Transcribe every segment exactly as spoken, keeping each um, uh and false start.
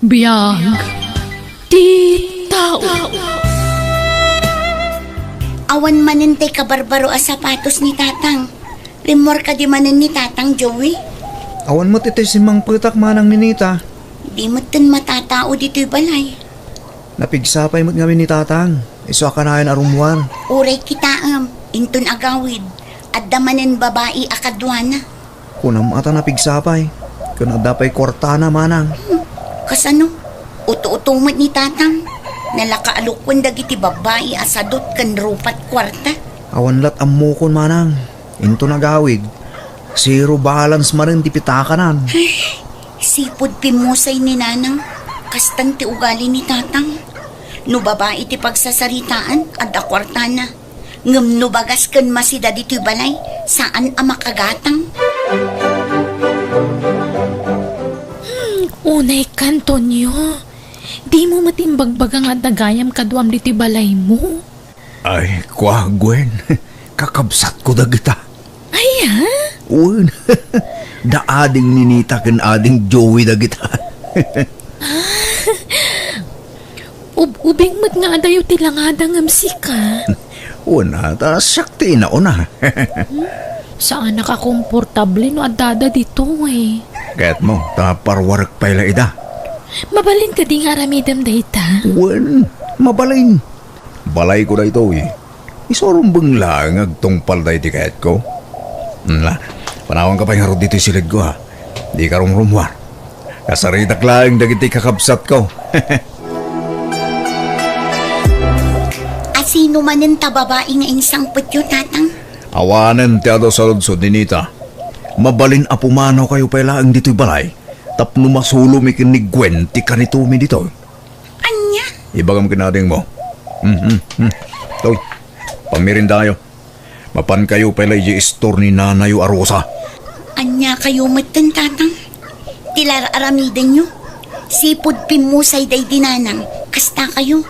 Biag ti tao. Awan manen tay kabarbaro a sapatos ni Tatang. Rimmuar kadi manen ni Tatang, Joey? Awan met iti simmangpetak, Manang Ninita. Di metten matatao ditoy balay. Napigsapay met ngamin ni Tatang. Isu a kanayon a rummuar. Uray kitaem, inton agawid, adda manen babai a kaduana. Kunam a ta napigsapay, ken adda pay kuartana, Manang. Hmm, kasano? Uto-uto met ni Tatang. Nalaka a lukwen dagiti babbai a sadot ken rupat kuarta. Awan lat ammokon, Manang. Inton agawid, zero balance manen ti pitakanan. Ay, sipud pimmusay ni Nanang. Kastan ti ugali ni Tatang. No babai ti pagsasaritaan, adda kuartana. Ngem no bagas ken masida ditoy balay, saan a makagatang. Hmm, unay ka, Antonio. Dimo met imbagbaga nga adda gayam kaduam ditoy balaymo? Ay, kua, Gwen. Kakabsatko dagita. Ay, ha? Wen. Da ading Ninita ken ading Joey dagita. Ub-ubing met nga adayo ti langada ngem sika. Una, ta siak ti inauna. Hmm? Saanak a komportable no addada ditoy. Kayatmo, ta parwarek pay la ida. Mabalin kadi nga aramidem dayta? Wen, mabalin. Balayko daytoy. Isurumbeng laeng nga agtungpal daydi kayatko. Hm, la, panawanka pay ngarud ditoy silidko, ha. Dika rumrummuar. Kasaritak laeng dagiti kakabsatko. Asino manen ta babai nga insangpetyo, Tatang? Awanen ti adu saludsod, Ninita. Mabalin a pumanawkayo pay laeng ditoy balay tapno masulomi ken ni Gwen ti kanitomi ditoy. Ania? Ibagam ken adingmo. Hmm, hmm, hmm. Toy, pamirindayo. Mapankayo pay la idiay istor ni nanayo a Rosa. Ania kayo metten, Tatang? Ti la ar-aramidenyo? Sipud pimmusay daydi Nanang, kasta kayo.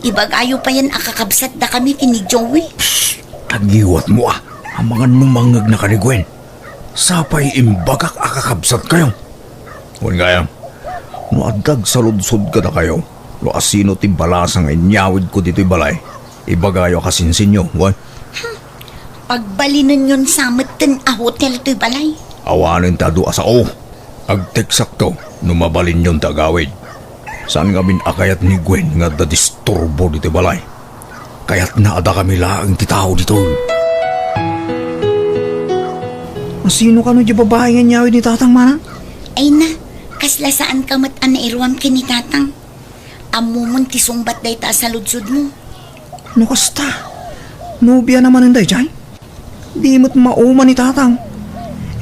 Ibagayo payen a kakabsatdakami ken ni Joey. Psst! Agiwatmo, a. Amangan no mangngegnaka ni Gwen. Sapay imbagak a kakabsatkayo. Wen gayam, no adda agsaludsod kadakayo no asino ti balasa nga inyawidko ditoy balay, ibagayo a kasinsinyo, wen? Pagbalinenyon sa metten a hotel toy balay. Awanen ti adu a sao. Agteksakto no mabalinyon ti agawid. Saan ngamin a kayat ni Gwen nga adda disturbo ditoy balay. Kayatna a dakami laeng ti tao ditoy. Asino kano diay babai nga inyawid ni Tatang, Manang? Ay na, kasla saanka met a nairuam ken ni Tatang. Ammomon ti sungbat dayta a saludsodmo. No kasta, nobiana manen daydiay? Di met mauma ni Tatang.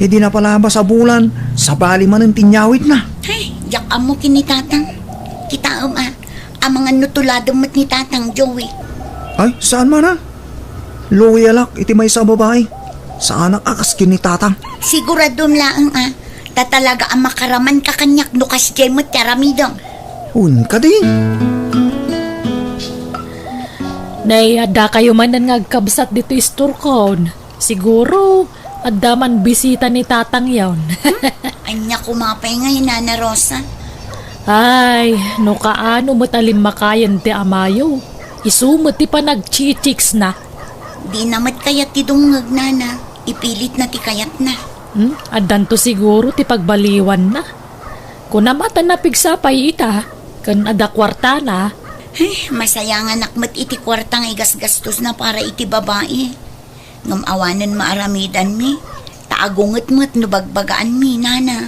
Idi napalabas a bulan, sabali manen ti inyawidna. Ay, diak ammo ken ni Tatang. Kitaem a, amangan no tuladem met ni Tatang, Joey. Ay, saan man a. Loyalak iti maysa a babai. Saanak a kas ken ni Tatang. Siguradom laeng a, ta talaga a makaramanka kaniak no kasdiay met ti aramidem. Wen kadi? Nay, addakayo manen nga agkabsat ditoy istorkon. Siguro, adda man bisita ni Tatang yon. Ania koma pay ngay, Nana Rosa? Ay, no kaano met a limmakayen ti amayo. Isu met ti panagchichiksna. Dina met kayat ti dumngeg, Nana. Ipilitna ti kayatna. Hmm? Addanto siguro ti pagbaliwanna. Kunam a ta napigsapay ita, ken adda kuartana. Ay, masayanganak met iti kuarta nga igasgastosna para iti babai. Ngem awanen maaramidanmi, ta agunget met no bagbagaanmi, Nana.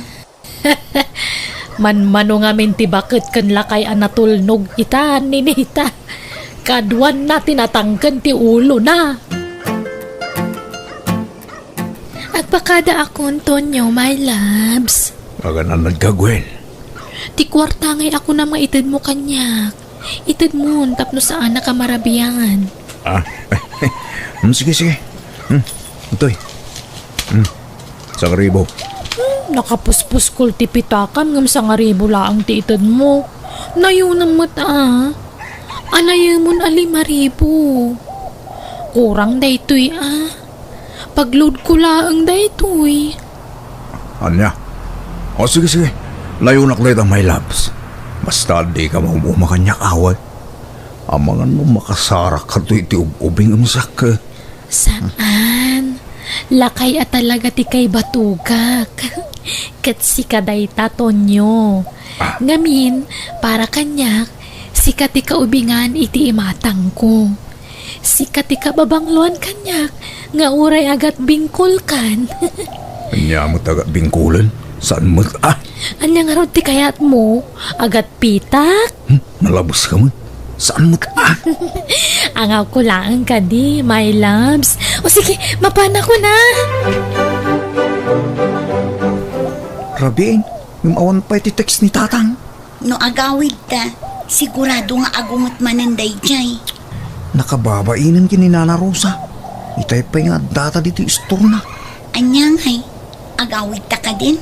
Manmano ngamin ti baket ken lakay a natulnog ita, Ninita. Kaduanna ti natangken ti ulona. Agpakadaakon, Tonyo, my loves. Agan-anadka, Gwen? Ti kuarta ngay a kunam nga itedmo kaniak. Itedmon tapno saanak a marabian. Ah, hmm, sige, sige. Hmm, itoy. Hmm, sangaribu. Hmm, nakapuspuskol ti pitakam ngem sangaribu laeng ti itedmo. Nayunem met a. Anayemon a limaribu. Kurang daytoy a. Pagloadko laeng daytoy. Ania? O, sige, sige. Layonak dayta, my loves. Basta dika maum-uma kaniak, awan. Amangan no makasarak kato iti ub-ubing, umsak. Saan. Lakay a talaga ti kaibatugak. Ket sika dayta, Tonyo. Ah. Ngamin, para kaniak, sika ti kaubingan iti imatangko. Sika ti kababangloan kaniak nga uray agatbingkolkan. Ania met agatbingkolen? Saan met, ah? Ania ngarud ti kayatmo? Agatpitak? Hmm? Nalabeska met? Saan met, ah? Angawko laeng kadi, my loves. O sige, mapanakon a. Rabiin, ngem awan pay ti text ni Tatang. No agawidta, sigurado nga agunget manen daydiay. Nakababainen ken ni Nana Rosa. Itay pay nga addata ditoy istorna. Ania ngay? Agawidta kadin?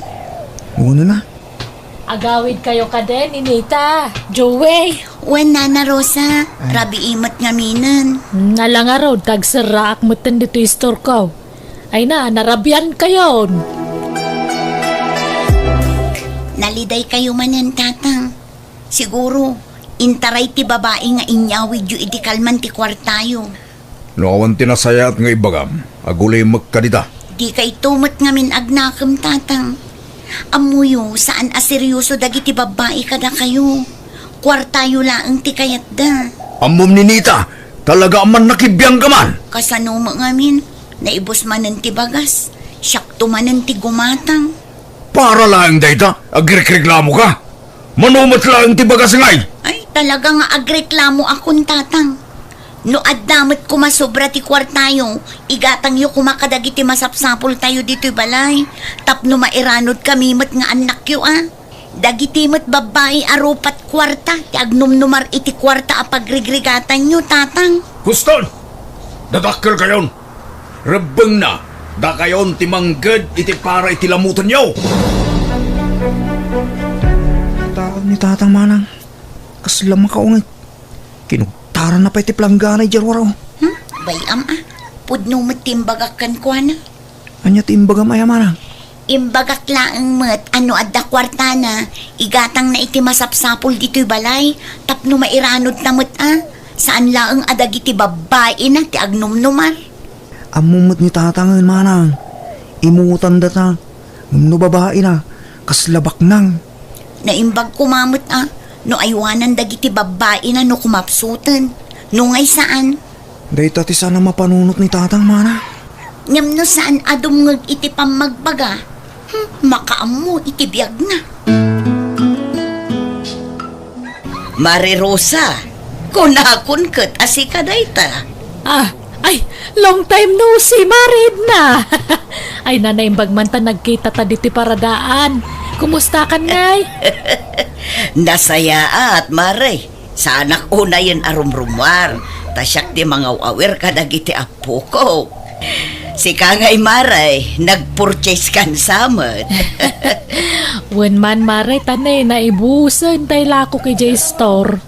Wenno na. Agawidkayo kadin, Ninita, Joey. Wen, Nana Rosa, ay, rabii met ngaminen. Hmm, ala ngarud, ta agserraak metten ditoy istorko. Ay na, narabiankayon. Nalidaykayo manen, Tatang. Siguro, intaray ti babai nga inyawidyo idi kalman ti kuartayo. No awan ti nasayaat nga ibagam, agulimek kadita. Dikayto met ngamin agnakem, Tatang. Ammoyo, saan a serioso dagiti babbai kadakayo. Kuartayo laeng ti kayatda. Ammom, Ninita, talaga a mannakibiangka man. Kasano met ngamin? Naibus manen ti bagas. Siakto manen ti gumatang. Para laeng dayta, agrekreklamoka? Mano met laeng ti bagas ngay? Ay, talaga nga agreklamoakon, Tatang. No adda met koma sobra ti kuartayo, igatangyo koma kadagiti masapsapultayo ditoy balay, tapno mairanudkami met nga annakyo a. Dagiti met babbai a rupat kuarta ti agnumnumar iti kuarta a pagrigrigatanyo, Tatang. Huston! Dadakkelkayon! Rebbengna, dakayon ti mangged iti para iti lamutenyo! Taon ni Tatang Manang, kasla makaunget. Kinugtaranna pay ti planggana idiay ruaro. Hmm? Bay-am a, pudno met ti imbagak kenkuana. Ania ti imbagam aya, Manang? Imbagak laeng met a no adda kuartana, igatangna iti masapsapul ditoy balay, tapno mairanudna met a, saan laeng a dagiti babbaina ti agnumnumar. Ammom met ni Tatangen, Manang. Imutan data. Ngem no babaina, kasla baknang. Naimbag koma met a, no aywanan dagiti babbaina no kumapsuten. No ngay saan? Dayta ti saan a mapanunot ni Tatang, Manang. Ngem no saan a dumngeg iti pammagbaga, hmm, makaammo iti biagna. Mare Rosa, kunakon ket a sika dayta. Ah, ay, long time no see, Mare Edna. Ay, nanaimbag man ta nagkitata ditoy paradaan. Kumustakan ngay? Nasayaat, Mare. Saanak unayen a rumrumuar, ta siak ti mangaw-awir kadagiti appoko. Sika ngay, Mare, nagpurchase kan sa met. Wen man, Mare, ta ne, naibusen tay lakok idiay store.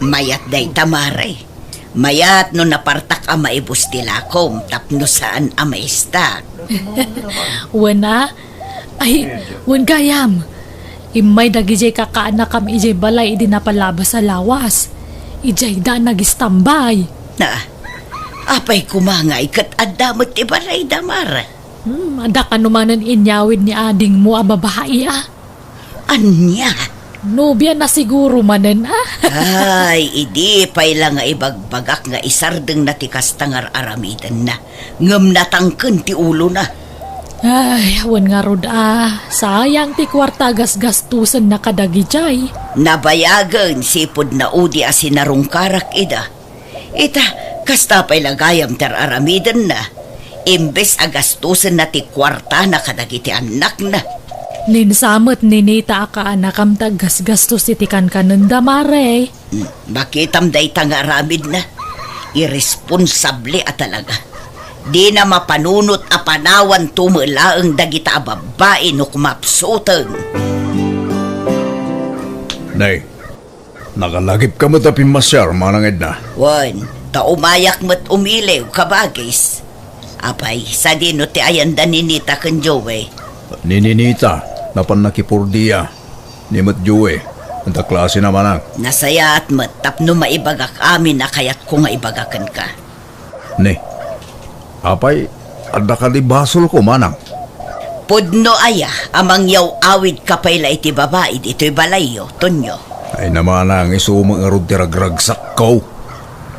Mayat dayta, Mare. Mayat no napartak a maibus ti lakom tapno saan a maistak. Wen a? Ay, wen gayam. Immay dagidiay kakaanakam idiay balay idi napalabas a lawas. Idiayda nagistambay. Na, apay koma ngay ket adda met ti balayda, Mare? Hmm, adda kano manen inyawid ni adingmo a babai a? Ania? Nobia na siguro manen a? Ay, idi pay la nga ibagbagak nga isardengna ti kasta nga ar-aramidenna. Ngem natangken ti ulona. Ay, awan ngarud a, sayang ti kuarta a gasgastosenna kadagidiay. Nabayagen sipud naudi a sinarungkarak ida. Ita, kasta pay la gayam ti ar-aramidenna. Imbes a gastosenna ti kuartana kadagiti annakna. Ninsamet ni Nita a kaanakam ti aggasgastos iti kankanenda, Mare. Hmm, makitam dayta nga aramidna. Irresponsable a talaga. Dina mapanunot a panawanto met laeng dagita a babbai no kumapsuten. Nay, nakalagipka met a pimmasiar, Manang Edna. Wen, ta umayak met umiliw, kabagis. Apay, sadino ti ayanda ni Nita ken Joey? Ni Ninita, napan nakipurdia. Ni met Joey, Anta klasena, manang? Nasayaat met tapno maibagak amin a kayatko nga ibaga kenka. Ne, apay, adda kadi basolko, manang? Pudno aya a mangyaw-awidka pay la iti babai ditoy balayyo, Tonyo? Ay, manang, isu met ngarud ti ragragsakko.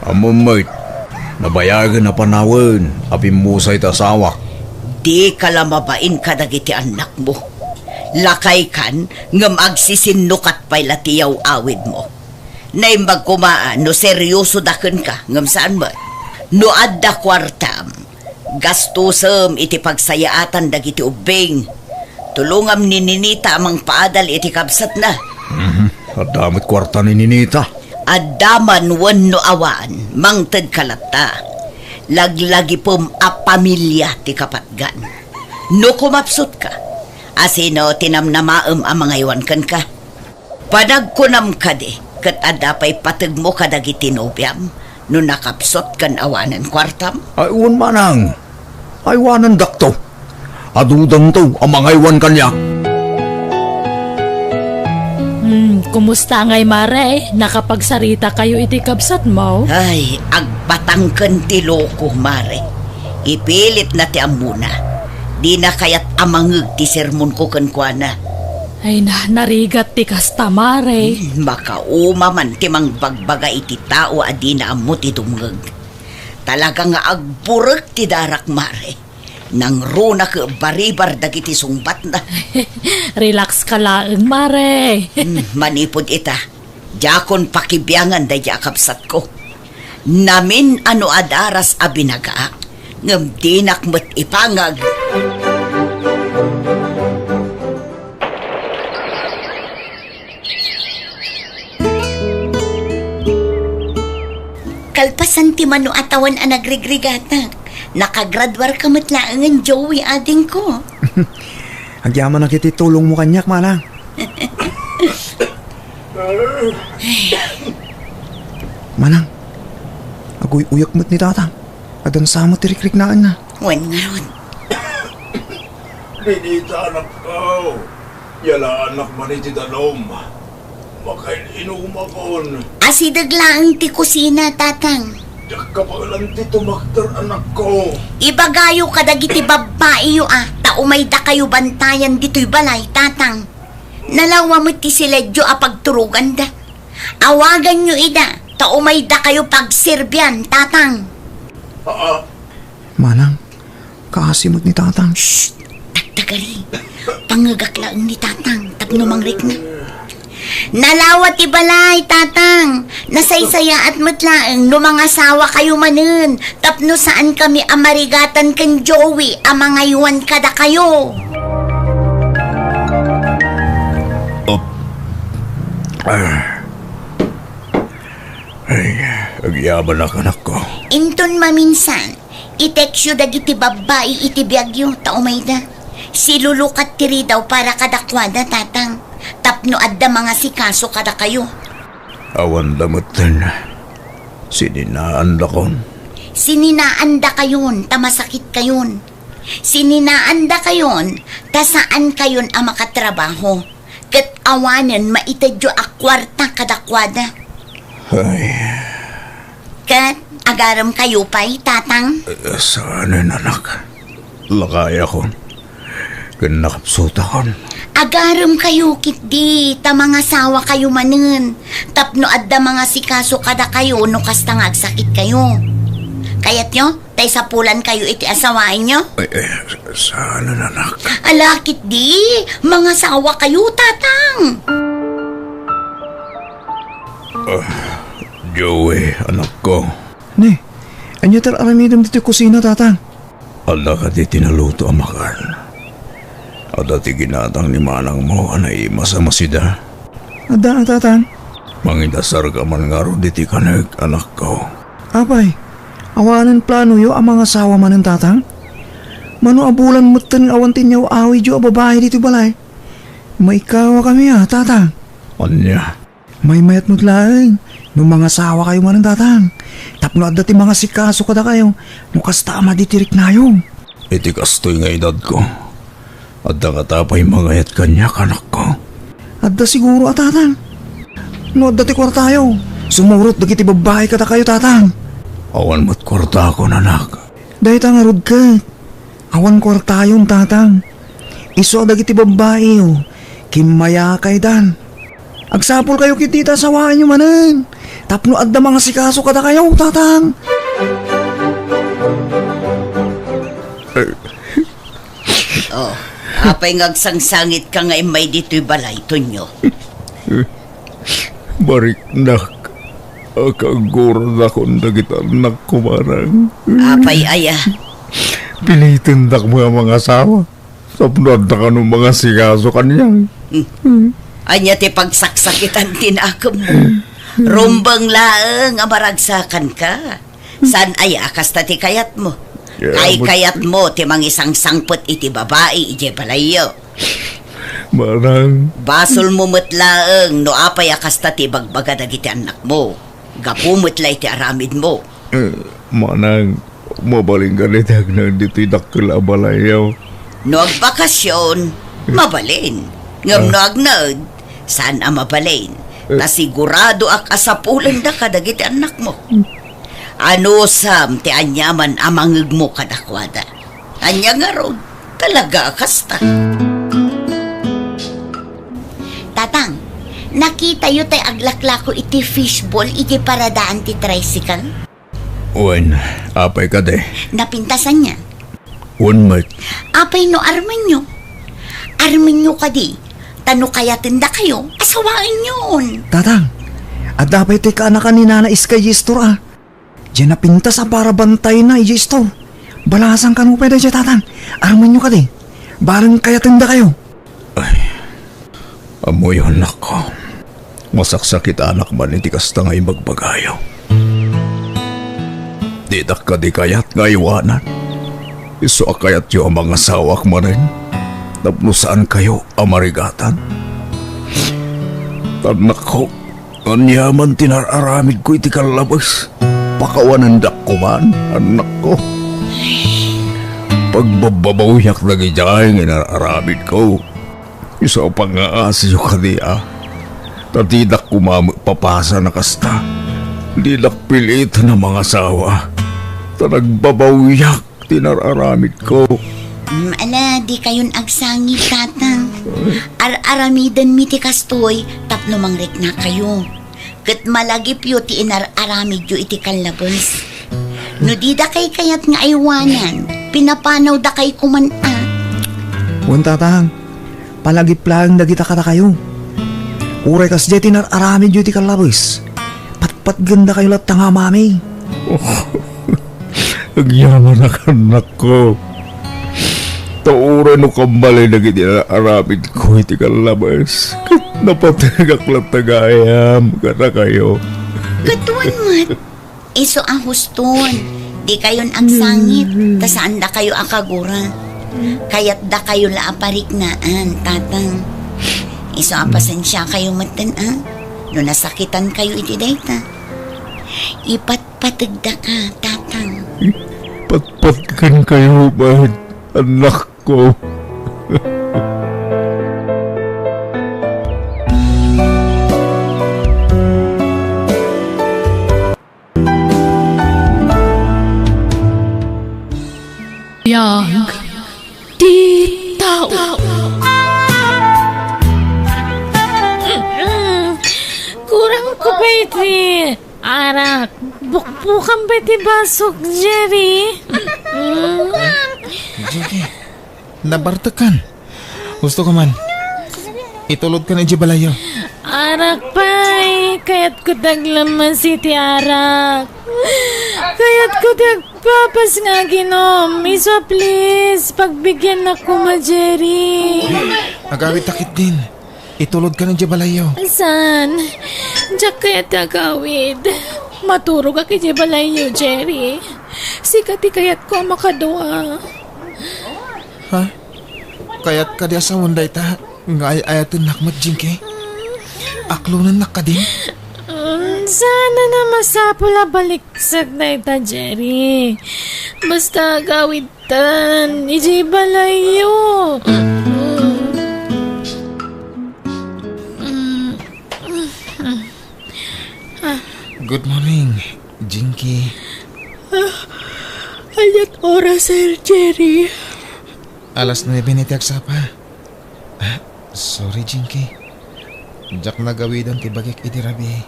Ammom met, nabayagen a panawen a pimmusa iti asawak. Dika la mabain kadagiti annakmo. Lakaykan, ngem agsisinnukat pay la ti yaw-awidmo. Naimbag koma a no seriosoda kenka, ngem saan met. No adda kuartam, gastosem iti pagsayaatan dagiti ubbing. Tulongam ni Ninita a mangpaadal iti kabsatna. Mhm. Adda met kuarta ni Ninita. Adda man wenno awan, mangtedka latta. Laglagipem a pamilia ti kapatgan. No kumapsutka, asino ti namnamaem a mangaywan kenka? Panagkunam kadi, ket adda pay pategmo kadagiti nobiam no nakapsut ken awanen kuartam? Ay, wen, manang. Aywanendakto. Adudanto a mangaywan kaniak. Hmm, kumusta ngay, Mare? Nakapagsarita kayo iti kabsatmo? Ay, agbatang ken ti loko, Mare. Ipilitna ti ammona. Dina kayat a mangeg ti sermonko kenkuana. Ay na, narigat ti kasta, Mare. Hmm, makauma man ti mangbagbaga iti tao a dina ammo ti dumngeg. Talaga nga agburek ti darak, Mare. Nangruna ket baribar dagiti sungbatna. Relax ka laeng, Mare. Hmm, manipud ita, diakon pakibiangan daydi a kabsatko. Namin a no adaras a binagaak, ngem dinak met ipangag. Kalpasan ti mano a tawen a nagrigrigatak, nakagraduarka met laengen, Joey, adingko. Agyamanak iti tulongmo kaniak, manang. Manang, aguy-uyak met ni tatang. Adansa met ti rikriknaenna. Wen ngarud. Ninita, anakko, yalaanak man iti danum. Makain-inumakon. Asideg laeng ti kusina, tatang. Diak kabaelan ti tumakder, anakko. Ibagayo kadagiti babbaiyo a, ta umaydakayo bantayan ditoy balay, tatang. Nalawa met ti siledyo a pagturoganda. Awaganyo ida, ta umaydakayo pagserbian, tatang. Aa. Manang, kaasi met ni tatang. Shh! Tagtagari. Pangngegak laeng ni tatang tapno mangrikna. Nalawa ti balay, tatang. Nasaysayaat met laeng no mangasawa kayo manen tapno saan kami a marigatan ken Joey a mangaywan kadakayo. Op. Ah. Ay, agyamanak, anakko. Inton maminsan, i-textyo dagiti babbai iti biagyo, ta umayda. Silulukat ti ridaw para kadakuada, tatang, tapno adda mangasikaso kadakayo. Awanda metten. Sininaandakon. Sininaandakayon, ta masakitkayon. Sininaandakayon, ta saankayon a makatrabaho. Ket awanen maitedyo a kuarta kadakuada. Ay. Ket agaremkayo pay, tatang? Eh, saanen, anak. Lakayakon. Ken nakapsutakon. Agaremkayo ketdi, ta mangasawakayo manen. Tapno adda mangasikaso kadakayo no kasta nga agsakitkayo. Kayatyo? Ta isapulankayo iti asawaenyo? Ay, ay, saan, anak? Ala ketdi, mangasawakayo, tatang. Ah, Joey, anakko. Ne, ania ti ar-aramidem ditoy kusina, tatang? Adda kadi ti naluto a makan? Adda ti ginatang ni manangmo a naimas a masida? Adda, tatang. Mangidasarka man ngarud iti kanek, anakko. Apay, awanen planoyo a mangasawa manen, tatang? Mano a bulan metten nga awan ti inyaw-awidyo a babai ditoy balay? Maikawakami a, tatang. Ania? Maymayat met laeng no mangasawakayo manen, tatang, tapno adda ti mangasikaso kadakayo no kasta a madi ti riknayo. Iti kastoy nga edadko, adda ngata pay mangayat kaniak, anakko? Adda siguro a, tatang. No adda ti kuartayo, sumurot dagiti babbai kadakayo, Tatang. Awan met kuartakon, anak. Dayta ngarud ket, awan kuartayon, Tatang. Isu a dagiti babbai, o, kimmayakaydan. Agsapulkayo ketdi ta asawaenyo manen. Tapno adda mangasikaso kadakayo, Tatang. Oh, apay nga agsangsangitka nga immay ditoy balay, Tonyo? Mariknak a kaagguradakon dagiti annakko, manang. Apay aya? Pilitendak nga mangasawa tapno adda kano mangasikaso kaniak. Hmm. Ania ti pagsaksakitan ti nakemmo? Rumbeng laeng a maragsakanka. Saan aya a kasta ti kayatmo? Ay, kayatmo ti mangisangsangpet iti babai idiay balayyo. Manang. Basolmo met laeng no apay a kasta ti ibagbaga dagiti annakmo. Gapu met la iti aramidmo. Eh, manang, mabalin kadi ti agnaed ditoy dakkel a balayyo? No agbakasyon, mabalin. Ngem no agnaed, saan a mabalin. Ta siguradoak a sapulendaka dagiti annakmo. Anusam ti aniaman a mangegmo kadakuada. Ania ngarud, talaga a kasta. Tatang, nakitayo tay aglaklako iti fishball iti paradaan ti tricycle? Wen, apay kadi? Napintasanna. Wen met. Apay no armenyo? Armenyo kadi, ta no kayatendakayo, asawaenyon. Tatang, adda pay ti kaanakan ni Nana Iskay Yestor a. Diay napintas a para bantayna idiay istor. Balasang kano pay daydiay, Tatang. Armenyo kadi. Bareng kayatendakayo. Ay, ammoyo, annakko. Masaksakitanak man iti kasta nga ibagbagayo. Didak kadi kayat nga aywanan. Isu a kayatyo a mangasawak manen tapno saankayo a marigatan. Annakko, aniaman ti nar-aramidko iti kallabes? Pakawanendak koman, annakko. Pagbabbabawiak dagidiay nga inar-aramidko. Isu a pangngaasiyo kadi a, ta didak koma met papasan a kasta. Didak piliten a mangasawa, ta nagbabawiak ti nar-aramidko. Mm, ala, dikayon agsangit, Tatang. Ar-aramidenmi ti kastoy tapno mangriknakayo. Ket malagipyo ti inar-aramidyo iti kallabes. No didakay kayat nga aywanan, pinapanawdakay koman a. Wen, Tatang, palagip laeng dagita kadakayo. Uray kasdiay ti inar-aramidyo iti kallabes, patpatgendakayo latta nga amami. Agyamanak, annakko. Ta uray no kammalay dagiti aramidko iti kallabes, ket napategak latta gayam kadakayo. Ket wen met, isu a huston, dikayon agsangit, ta saandakayo a kagura. Kayatdakayo la a pariknaan, Tatang. Isu a pasensiakayo metten a, no nasakitankayo iti dayta. Ipat Pategdaka, Tatang. Patpatgenkayo met, annakko. Biag ti tao. Kurang ko pay ti arak. Bukbukan pay ti basok, Jerry. Jerry, nabartekkan. Gusto ko man. Itulodkan idiay balayyo. Arak pay, kayatko ti aglamas iti arak. Kayatko ti agpapas nga aginom. Isu a please, pagbigyanak koma, Jerry. Agawidta ketdin. Itulodkan idiay balayyo. Saan? Diak kayat ti agawid. Maturogak idiay balayyo, Jerry. Sika ti kayatko a makadua. Ha? Kayat kadi a sawen dayta nga ay-ayatennak met, Jinky? Aklonennak kadi? Mm, saan a masapul a baliksek dayta, Jerry. Basta agawidtan idiay balayyo. Mm. Mm. Good morning, Jinky. Ah, aniat oras, Sir Jerry? Alas nuebe na iti agsapa. Ah, sorry, Jinky. Diak nagawidan ti bagik idi rabii.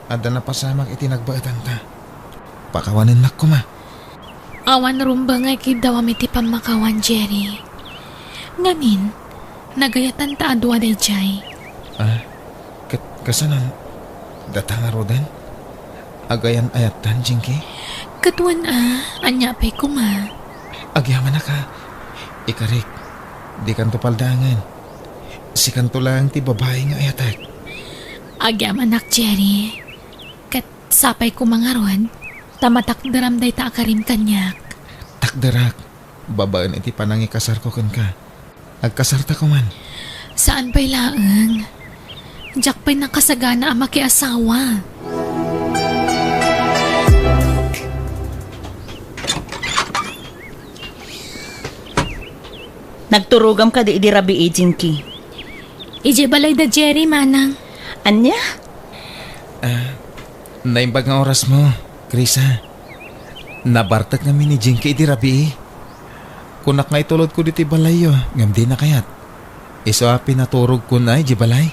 Adda napasamak iti nagbaetanta. Pakawanennak koma. Awan rumbeng nga ikiddawam iti pammakawan, Jerry. Ngamin, nagayatan ta a dua daydiay. Ah, ket kasano? Data ngaruden? Agayan-ayattan, Jinky? Ket wen a, ania pay koma? Agyamanak a. Ikarik, dikanto paldaangen. Sikanto laeng ti babai nga ayatek. Agyamanak, Jerry. Ket sapay koma ngarud, ta matakderam dayta a karim kaniak. Takderak, babaen iti panangikasarko kenka. Agkasarta koman. Saan pay laeng. Diak pay nakasagana a makiasawa. Nagturogam kadi idi rabii, Jinky? Idiay balay da Jerry, manang. Ania? Ah, naimbag nga orasmo, Krisa. Nabartek ngamin ni Jinky idi rabii. Kunak nga itulodko ditoy balayyo, ngem dina kayat. Isu a pinaturogkon idiay balay.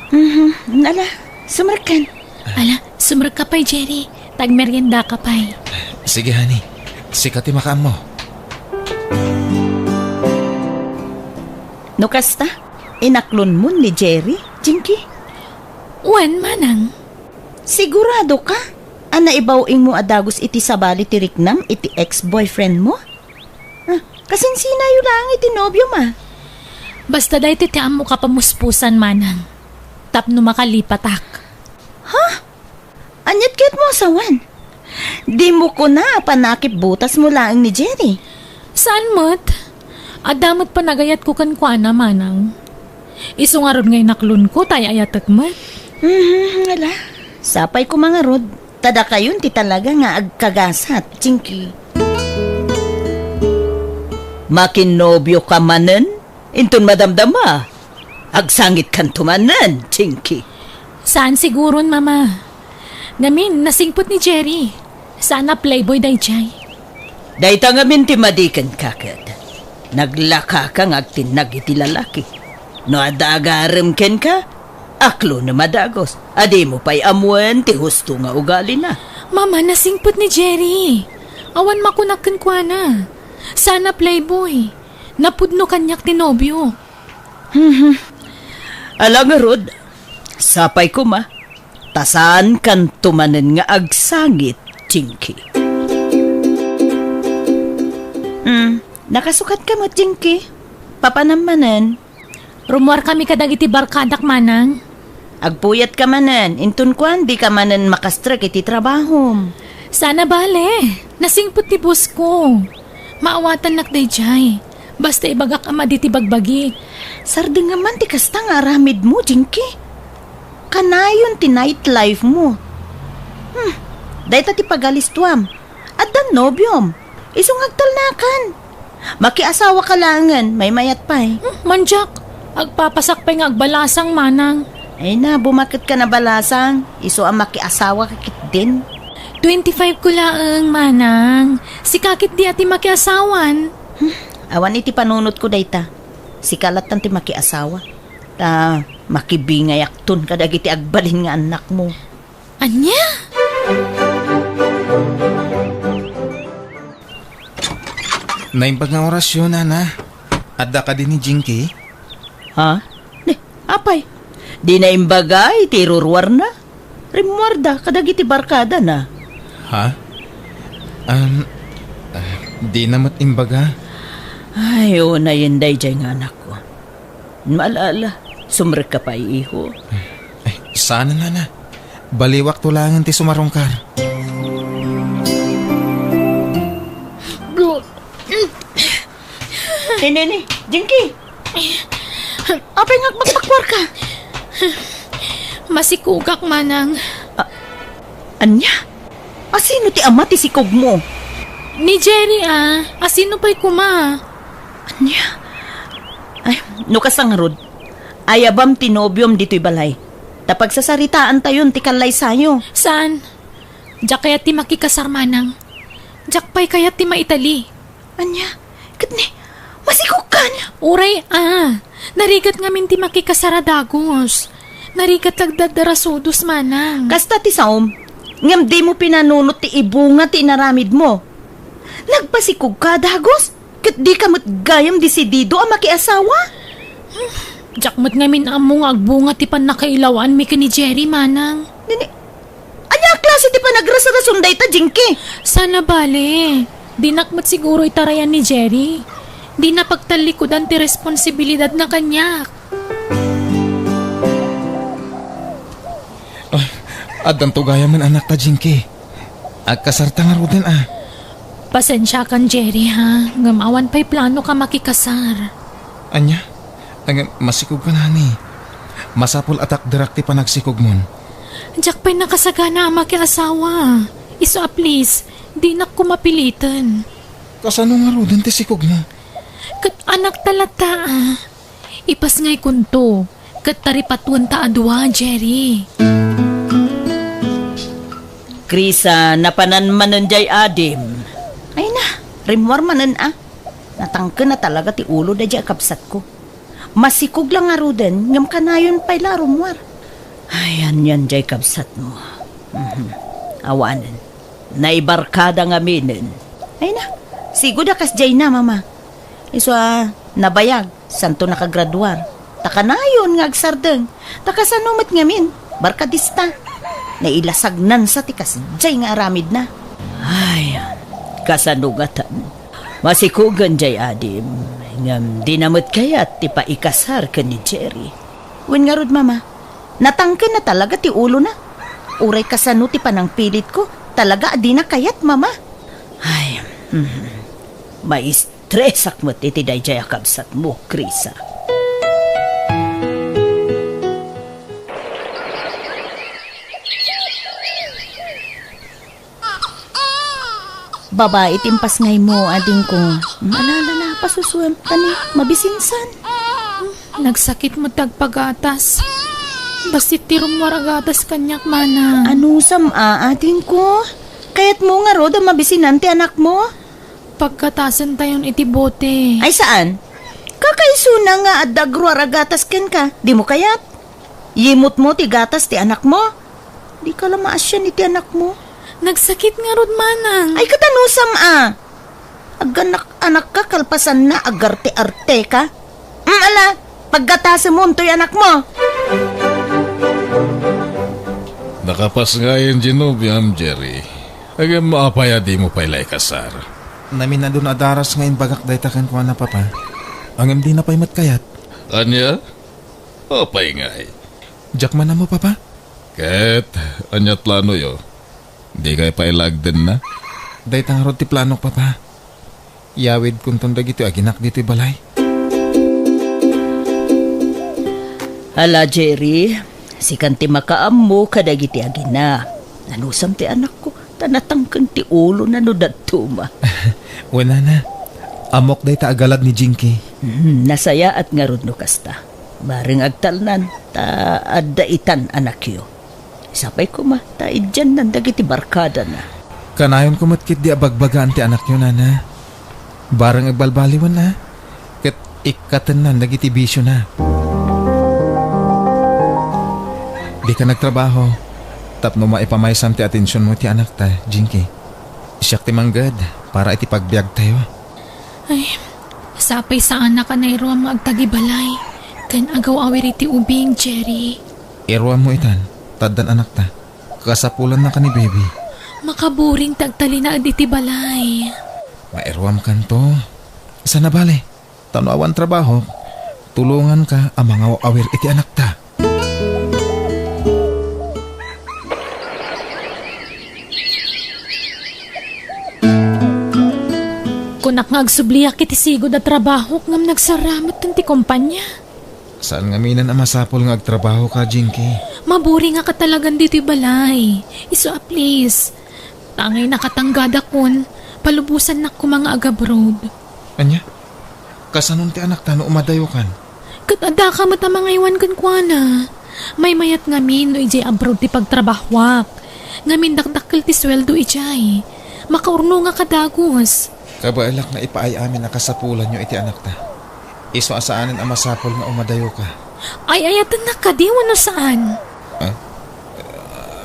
Mhm, ala, sumrekkan. Ala, sumrekka pay, Jerry. Tagmeriendaka pay. Sige, honey. Sika ti makaammo. No kasta, inaklonmon ni Jerry, Jinky? Wen, manang. Sigurado ka a naibaw-ingmo a dagus iti sabali ti riknam iti ex-boyfriend mo? Ah, kasinsinayo laeng iti nobiom a. Basta daytoy ti ammok a pamuspusan, manang. Tapno makalipatak. Ha? Aniat kayatmo a sawen? Dimo kuna a panakipbutasmo laeng ni Jerry? Saan met? Adda met panagayatko kenkuana, manang. Isu ngarud nga inaklonko ta ay-ayatek met. Mhm, ala. Sapay koma ngarud. Ta dakayon ti talaga nga agkagasat, Jinky. Makinnobioka manen? Inton madamdama, agsangitkanto manen, Jinky. Saan siguron, Mama. Ngamin, nasingpet ni Jerry. Saan a playboy daydiay. Dayta ngamin ti madi kenka ket. Naglakaka nga agtinnag iti lalaki. No adda agarem kenka, aklonem a dagus a dimo pay ammoen ti husto nga ugalina. Mama, nasingpet ni Jerry. Awan makunak kenkuana. Saan a playboy. Napudno kaniak ti nobio. Mhm. Ala ngarud, sapay koma, ta saankanto manen nga agsangit, Jinky. Hmm, nakasukatka met, Jinky. Papanam manen. Rummuarkami kadagiti barkadak, manang. Agpuyatka manen, inton kuan, dika manen makastrek iti trabahom. Saan a bale, nasingpet ti bosko. Maawatannak daydiay. Basta ibagak a madi ti bagbagi. Sardengam man ti kasta nga aramidmo, Jinky. Kanayon ti night life mo. Hmm, dayta ti pagalistuam. Addan nobiom. Isu nga agtalnakan. Makiasawaka laengen, maymayat pay. Hmm, mandiak. Agpapasak pay nga agbalasang, manang. Ay na, bumaket ka na balasang. Isu a makiasawaka ketdin. Twenty-five ko laeng, manang. Sika ketdi a ti makiasawan. Hmm, awan iti panunotko dayta. Sika lattan ti makiasawa. Ta makibingayakton kadagiti agbalin nga annakmo. Ania? Naimbag nga orasyo, nana. Adda kadi ni Jinky? Ha? Ni, apay? Di na imbaga iti iruruarna? Rimmuarda kadagiti barkadana. Ha? Um, ah, di na met imbaga. Ay, unayen daydiay nga anakko. Maalala, sumrekka pay, iho. Ay, saan, nana. Baliwakto laengen ti sumarungkar. Ni, ni, ni, Jinky! Apay nga agpakpakuarka? Masikogak, manang. A-, ania? Asino ti ama ti sikogmo? Ni Jerry, a. Asino pay koma? Ania? Ay, no kasta ngarud, ayabam ti nobiom ditoy balay. ta pagsasaritaantayon ti kallaysayo. Saan? Diak kayat ti makikasar, manang. Diak pay kayat ti maitali. Ania? Ket ni, masikogkan? Uray, a. Narigat ngamin ti makikasar a dagus. Narigat lagdagdara sudos, manang. Kasta ti saom, ngem dimo pinanunot ti ibunga ti inaramidmo. Nagpasikogka a dagus, ket dika met gayam desidido a makiasawa? Diak met ngamin ammo nga agbunga ti pannakailawaanmi ken ni Jerry, manang. Nini, ania a klase ti panagrasrason dayta, Jinky? Saan a bale, dinak met siguro itarayan ni Jerry. Dina pagtallikudan ti responsibilidadna kaniak. Ay, addanto gayamen anakta, Jinky. Agkasarta ngaruden a. Pasensiakan, Jerry, ha? Ngem awan pay plano ka makikasar. Ania? Ngem masikogkan, honey. Masapul a takderak ti panagsikogmon. Diak pay nakasagana a makiasawa. Isu a please, dinak koma piliten. Kasano ngaruden ti sikogmo? Ket anakta latta, a. Ipasngaykonto, ket taripatuenta a dua, Jerry. Krisa, napanan manen jay adim. Ay na, rimmuar manen a. Natangken a talaga ti ulo dayjay a kabsatko. Masikog la ngaruden, ngem kanayon pay la a rummuar. Ay, anian jay kabsatmo. Mhm. Awanen. Naibarkada ngaminen. Ay na, sigud a kasjay na, Mama. Isu a nabayag, santo nakagraduar. Ta kanayon nga agsardeng. Ta kasano met ngamin, barkadista. Nailasagnansa ti kasjay nga aramidna. Ay, kasano ngatan? Masikogen jay adim, ngem dina met kayat ti paikasar ken ni Jerry. Wen ngarud, Mama, natangken na talaga ti ulona. Uray kasano ti panangpilitko, talaga a dina kayat, Mama. Ay, mhm. Maistresak met iti dayjay a kabsatmo, Krisa. Babai ti impasngaymo, adingko. Ala, ala, ala, pasusuem, ta ni, mabisinsan. Nagsakit met ti agpagatas. Bassit ti rummuar a gatas kaniak, manang. Anusam a, adingko? Kayatmo ngarud a mabisinan ti anakmo? Paggatasentayon iti bote. Ay, saan? Kakaisuna nga adda agruar a gatas kenka. Dimo kayat? Yimutmo ti gatas ti anakmo? Dika la maasian iti anakmo? Nagsakit ngarud, manang. Ay, ket anusam a? Aganak-anakka kalpasanna, agarte-arteka. Mm, ala, paggatasemon toy anakmo. Nakapasngayen ti nobiam, Jerry. Ngem apay a dimo pay la ikasar? Naminadun a daras nga imbagak dayta kenkuana, Papa. Ngem dina pay met kayat. Ania? Apay ngay? Diak man ammo, Papa. Ket, ania planoyo? Dikay pay la agdenna? Dayta ngarud ti planok, Papa. Yawidkonton dagiti aginak ditoy balay. Ala, Jerry, sikan ti makaammo kadagiti agina. Anusam ti anakko, ta natangken ti ulona no dadduma. Wen, Nana, ammok dayta a galad ni Jinky. Hmm, nasayaat ngarud no kasta. Bareng agtalnan, ta adda itan anakyo. Sapay koma, ta idiannan dagiti barkadana. Kanayonko met ketdi a bagbagaan ti anakyo, Nana. Bareng agbalbaliwen a, ket ikkatennan dagiti bisiona. Dika nagtrabaho, tapno maipamaysam ti atensionmo iti anakta, Jinky. Siak ti mangged para iti pagbiagtayo. Ay, sapay saanak a nairuam nga agtagibalay ken agaw-awir iti ubing, Jerry. Iruammo itan, ta addan anakta. Kasapulannaka ni Baby. Makaburing ti agtalinaed iti balay. Mairuamkanto. Saan a bale, ta no awan trabahok, tulonganka a mangaw-awir iti anakta. Kunak nga agsubliak iti sigud a trabahok ngem nagsarametten ti kompania. Saan ngaminen a masapul nga agtrabahoka, Jinky? Maburingaka talagan ditoy balay. Isu a please. Tangay nakatanggada kun, palubosannak koma nga agabroad. Ania? Kasanon ti anakta no umadayokan? Ket addaka met a mangaywan kenkuana. Maymayat ngamin no idiay abroad ti pagtrabahoak. Ngamin dakdakkel ti sueldo idiay. Makaurnongak a dagus. Kabaelak nga ipaay amin a kasapulanyo iti anakta. Isu a saanen a masapul nga umadayoka. Ay-ayatennak kadi wenno saan? Ah?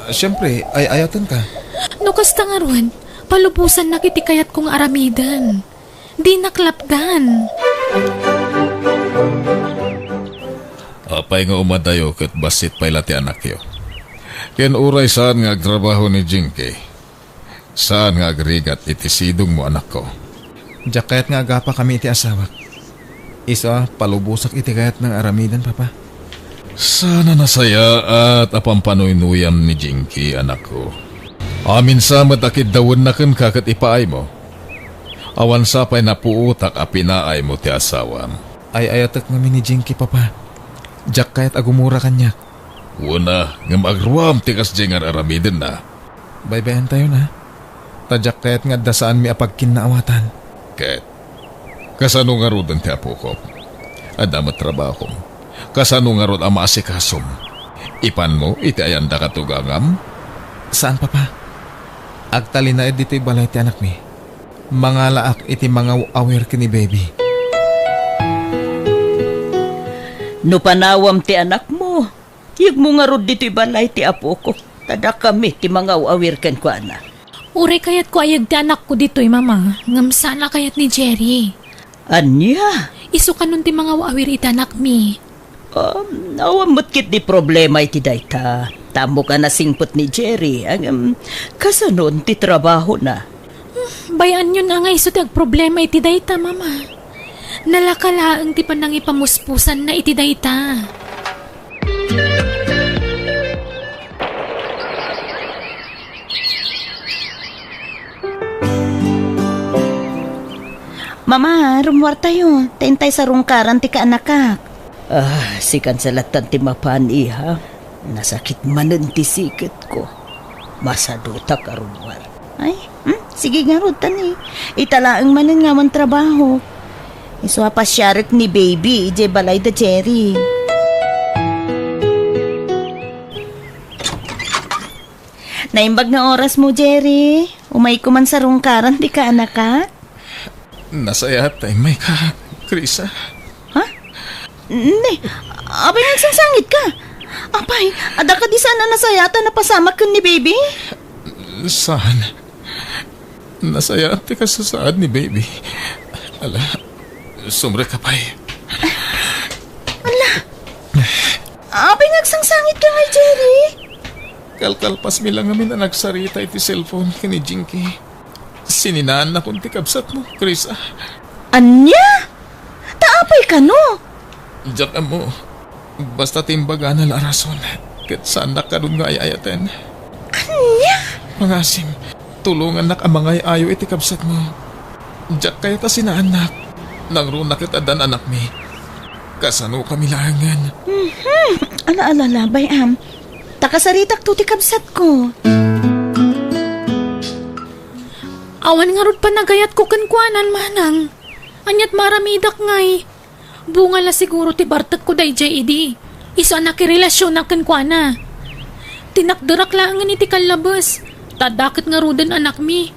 Ah, siempre, ay-ayatenka. No kasta ngarud, palubosannak iti kayatko nga aramiden. Dinak lapdan. Apay nga umadayo ket bassit pay la ti anakyo? Ken uray saan nga agtrabaho ni Jinky, saan nga agrigat iti sidongmo, anakko. Diak kayat nga agapakami iti asawak. Isu a palubosak iti kayatna nga aramiden, Papa. Saan a nasayaat a pampanuynuyam ni Jinky, anakko. Amin sa met a kiddawenna kenka ket ipaaymo. Awan sa pay napuotak a pinaaymo ti asawam. Ay-ayatek ngamin ni Jinky, Papa. Diak kayat a gumura kaniak. Wen a, ngem agruam ti kasdiay nga ar-aramidenna. Baybay-antayon a. Ta diak kayat nga adda saanmi a pagkinnaawatan. Ket, kasano ngaruden ti apokok? Adda met trabahom. Kasano ngarud a maasikasom? Ipanmo iti ayanda katugangam? Saan, Papa. Agtalinaed ditoy balay ti anakmi. Mangalaak iti mangaw-awir ken ni Baby. No panawam ti anakmo, yegmo ngarud ditoy balay ti apokok, ta dakami ti mangaw-awir kenkuana. Uray kayatko a yeg ti anakko ditoy, Mama, ngem saan a kayat ni Jerry. Ania? Isu kanon ti mangaw-awir iti anakmi. Um, awan met ketdi problema iti dayta. Ta ammok a nasingpet ni Jerry, ngem kasanon ti trabahona? Hmm, bay-anyon a nga isu ti agproblema iti dayta, Mama. Nalaka laeng ti panangipamuspusanna iti dayta. Mama, rummuartayo. Ta intay sarungkaran ti kaanakak. Ah, sikan sa lattan ti mapan, iha. Nasakit manen ti siketko. Masadutak a rummuar. Ay, hmm? Sige ngarud, tani. Ita laeng manen nga awan trabaho. Isu a pasiarek ni Baby idiay balay da Jerry. Naimbag nga orasmo, Jerry. Umayko man sarungkaran ti kaanakak. Nasayaat ta immayka, Krisa. Ha? Ne, apay nga agsangsangitka? Apay, adda kadi saan a nasayaat a napasamak ken ni Baby? Saan. Nasayaat ti kasasaad ni Baby. Ala, sumrek ka pay. Ala, apay nga agsangsangitka ngay, Jerry? Kalkalpasmi la ngamin a nagsarita iti cellphone ken ni Jinky. Sininaannakon ti kabsatmo, Krisa. Ania? Ta apay kano? Diak ammo. Basta ti imbagana la a rason, ket saannak kadun nga ay-ayaten. Ania? Pangasim, tulongannak a mangay-ayo iti kabsatmo. Diak kayat a sinaannak. Nangruna ket addan anakmi. Kasano kami laengen? Mhm. Ala, ala, ala, bay-am. Ta kasaritakto ti kabsatko. Awan ngarud panagayatko kenkuanan, manang. Aniat maaramidak ngay? Bunga la siguro ti bartekko daydiay idi. Isu a nakirelasionak kenkuana. Tinakderak laengen iti kallabes, ta adda ket ngaruden anakmi.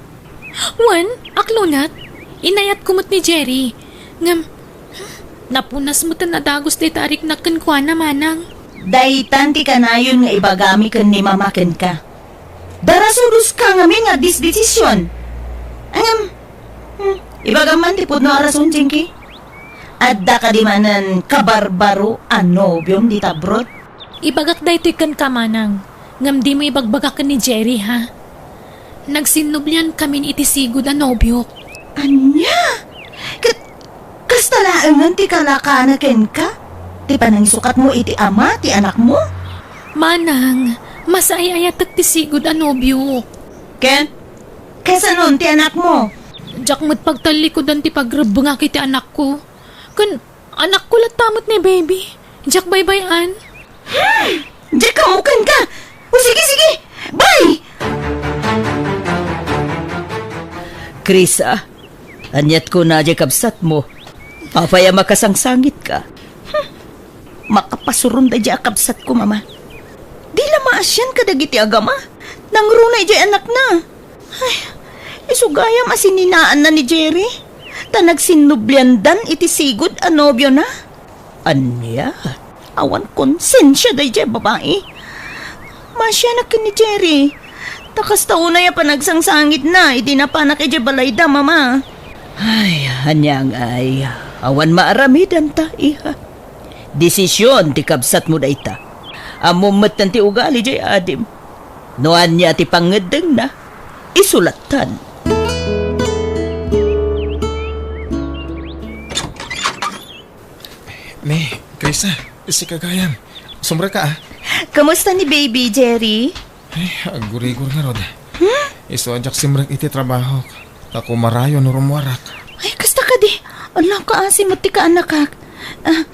Wen, aklonat, inayatko met ni Jerry. Ngem, napunas meten a dagus dayta a riknak kenkuana, manang. Daytan ti kanayon nga ibagami ken ni Mama kenka. Darasudoska ngamin nga disdesision. Ngem, hmm, ibagam man ti pudno a rason, Jinky. Adda kadi manen kabarbaro a nobiom dita abroad? Ibagak daytoy kenka, manang, ngem dimo ibagbaga ken ni Jerry, ha? Nagsinnubliankamin iti sigud a nobiok. Ania? Ket kasta laengen ti kalakana kenka? Ti panangisukatmo iti ama ti anakmo? Manang, mas ay-ayatek ti sigud a nobiok. Ken? Kasanon ti anakmo? Diak met pagtallikudan ti pagrebbengak iti anakko. Ken anakko latta met ni Baby. Diak baybay-an. Hmm! Diak kammukenka! O sige, sige! Bye! Krisa, aniat kuna diay kabsatmo? Apay a makasangsangitka? Hmm. Makapasuron daydiay a kabsatko, Mama. Di la maasian kadagiti agama. Nangruna idiay anakna. Ay, isu gayam a sininaanna ni Jerry. Ta nagsinnubliandan iti sigud a nobiona. Ania? Awan konsensia daydiay babai. Maasianak ken ni Jerry. Ta kasta unay a panagsangsangitna idi napanak idiay balayda, Mama. Ay, ania ngay, awan maaramidanta, iha. Desisyon ti kabsatmo dayta. Ammom metten ti ugali diay adim. No ania ti pangngeddengna, isu lattan. Ni, Krisa, sika gayam. Sumrek ka, ah. Kamusta ni baby, Jerry? Ay, aggurigor ngarud. Hmm? Isu a diak simrek iti trabahok. Ta kumarayo no rummuarak. Ay, kasta kadi. Ala, kaasi met ti kaanakak. Ah,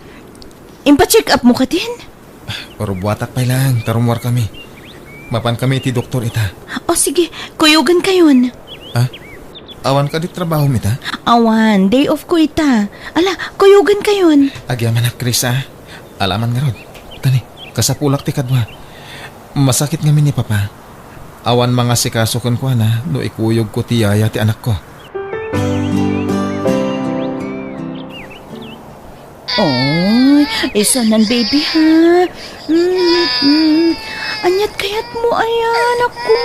impacheck up mo kadin? Rubuatak pay laeng, ta rummuarkami. Mapankami iti doktor ita. O, sige. Kuyogan kayon. Ah? Awan kadi trabahom ita? Awan. Day off ko ita. Ala, kuyogan kayon. Agyamanak, Krisa. Alaman ngarud. Tani, kasapulak ti kadua. Masakit ngamin ni Papa. Awan mangasikaso kenkuana no ikuyogko ti yaya ti anakko. Oy, isunan, baby, ha? Mm, mm. Aniat kayatmo, ayan, ako?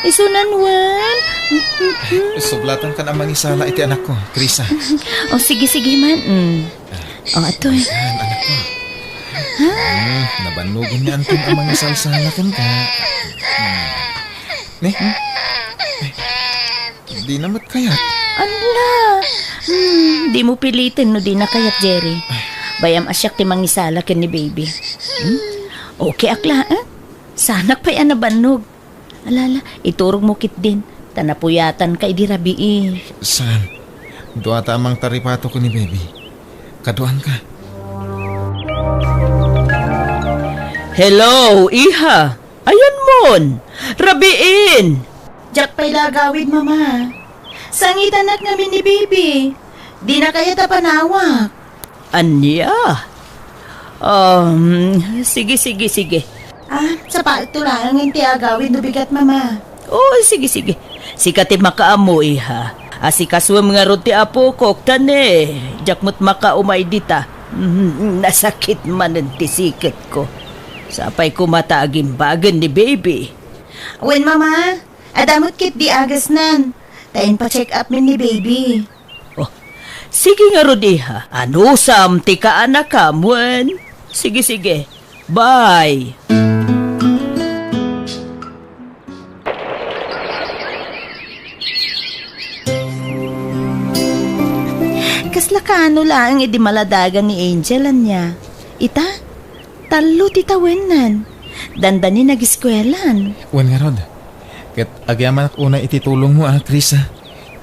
Isunan, wen? Mm, mm, mm. Sublatan kan a mangisala iti anakko, Krisa. O, sige, sige man. Mm. O, atoy. Ayan, anakko. Hmm, nabannogen ni Anton a mangisalsala kenka. Hmm. Ne? Dina met kayat. Ala! Hmm, dimo piliten no dina kayat, Jerry. Bayam a siak ti mangisala ken ni baby. Hmm? Okay ak laeng. Sanak pay a nabannog. Ala, ala, iturogmo ketdin, ta napuyatanka idi rabii. Saan? Dua ta a mangtaripato ken ni baby. Kaduanka. Hello, iha. Ayanmon? Rabiin! Diak pay la agawid, Mama. Sangitanak ngamin ni baby. Dina kayat a panawak. Ania? Um, sige, sige, sige. Ah, sapaetto laeng ti agawid no bigat, Mama. O, sige, sige. Sika ti makaammo, iha. Asikasuem ngarud ti apokok, ta ne, diak met makaumay dita. Mm, nasakit manen ti siketko. Sapay koma ta agimbagen ni baby. Wen, Mama, adda met ketdi agasnan. Ta inpa-check up men ni baby. Oh, sige ngarud, iha. Anusam ti kaanakam, wen? Sige, sige. Bye. Kasla kaano laeng idi maladagan ni Angel, ania? Ita, tallo ti tawennan. Dandani nagiskuelan. Wen ngarud. Ket agyamanak unay iti tulongmo, a, Krisa.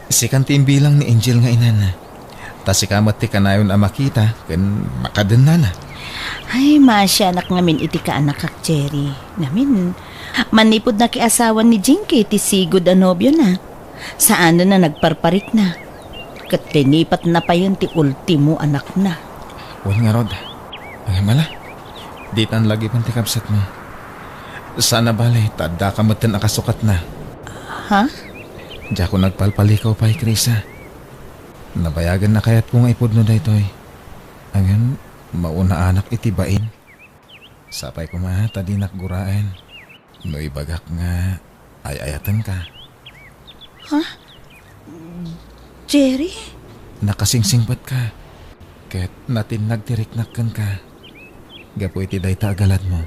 Sikan ti imbilang ni Angel nga inana. Ta sika met ti kanayon a makita ken makadennana. Ay, maasianak ngamin iti kaanakak, Jerry. Ngamin, manipud nakiasawan ni Jinky ti sigud a nobiona. Saanen a nagparparikna. Ket linipatna payen ti ultimo anakna. Wen ngarud, ngem ala, ditan lagipen ti kabsatmo. Saan a bale, ta addaka metten a kasukatna. Ha? Diakon agpalpalikaw pay, Krisa. Nabayagen a kayatko nga ipudno daytoy. Ngem, maunaanak iti bain. Sapay koma ta dinak guraen no ibagak nga ay-ayatenka. Ha? Jerry? Nakasingsingpetka, ket natinnag ti riknak kenka. Gapu iti dayta a galadmo,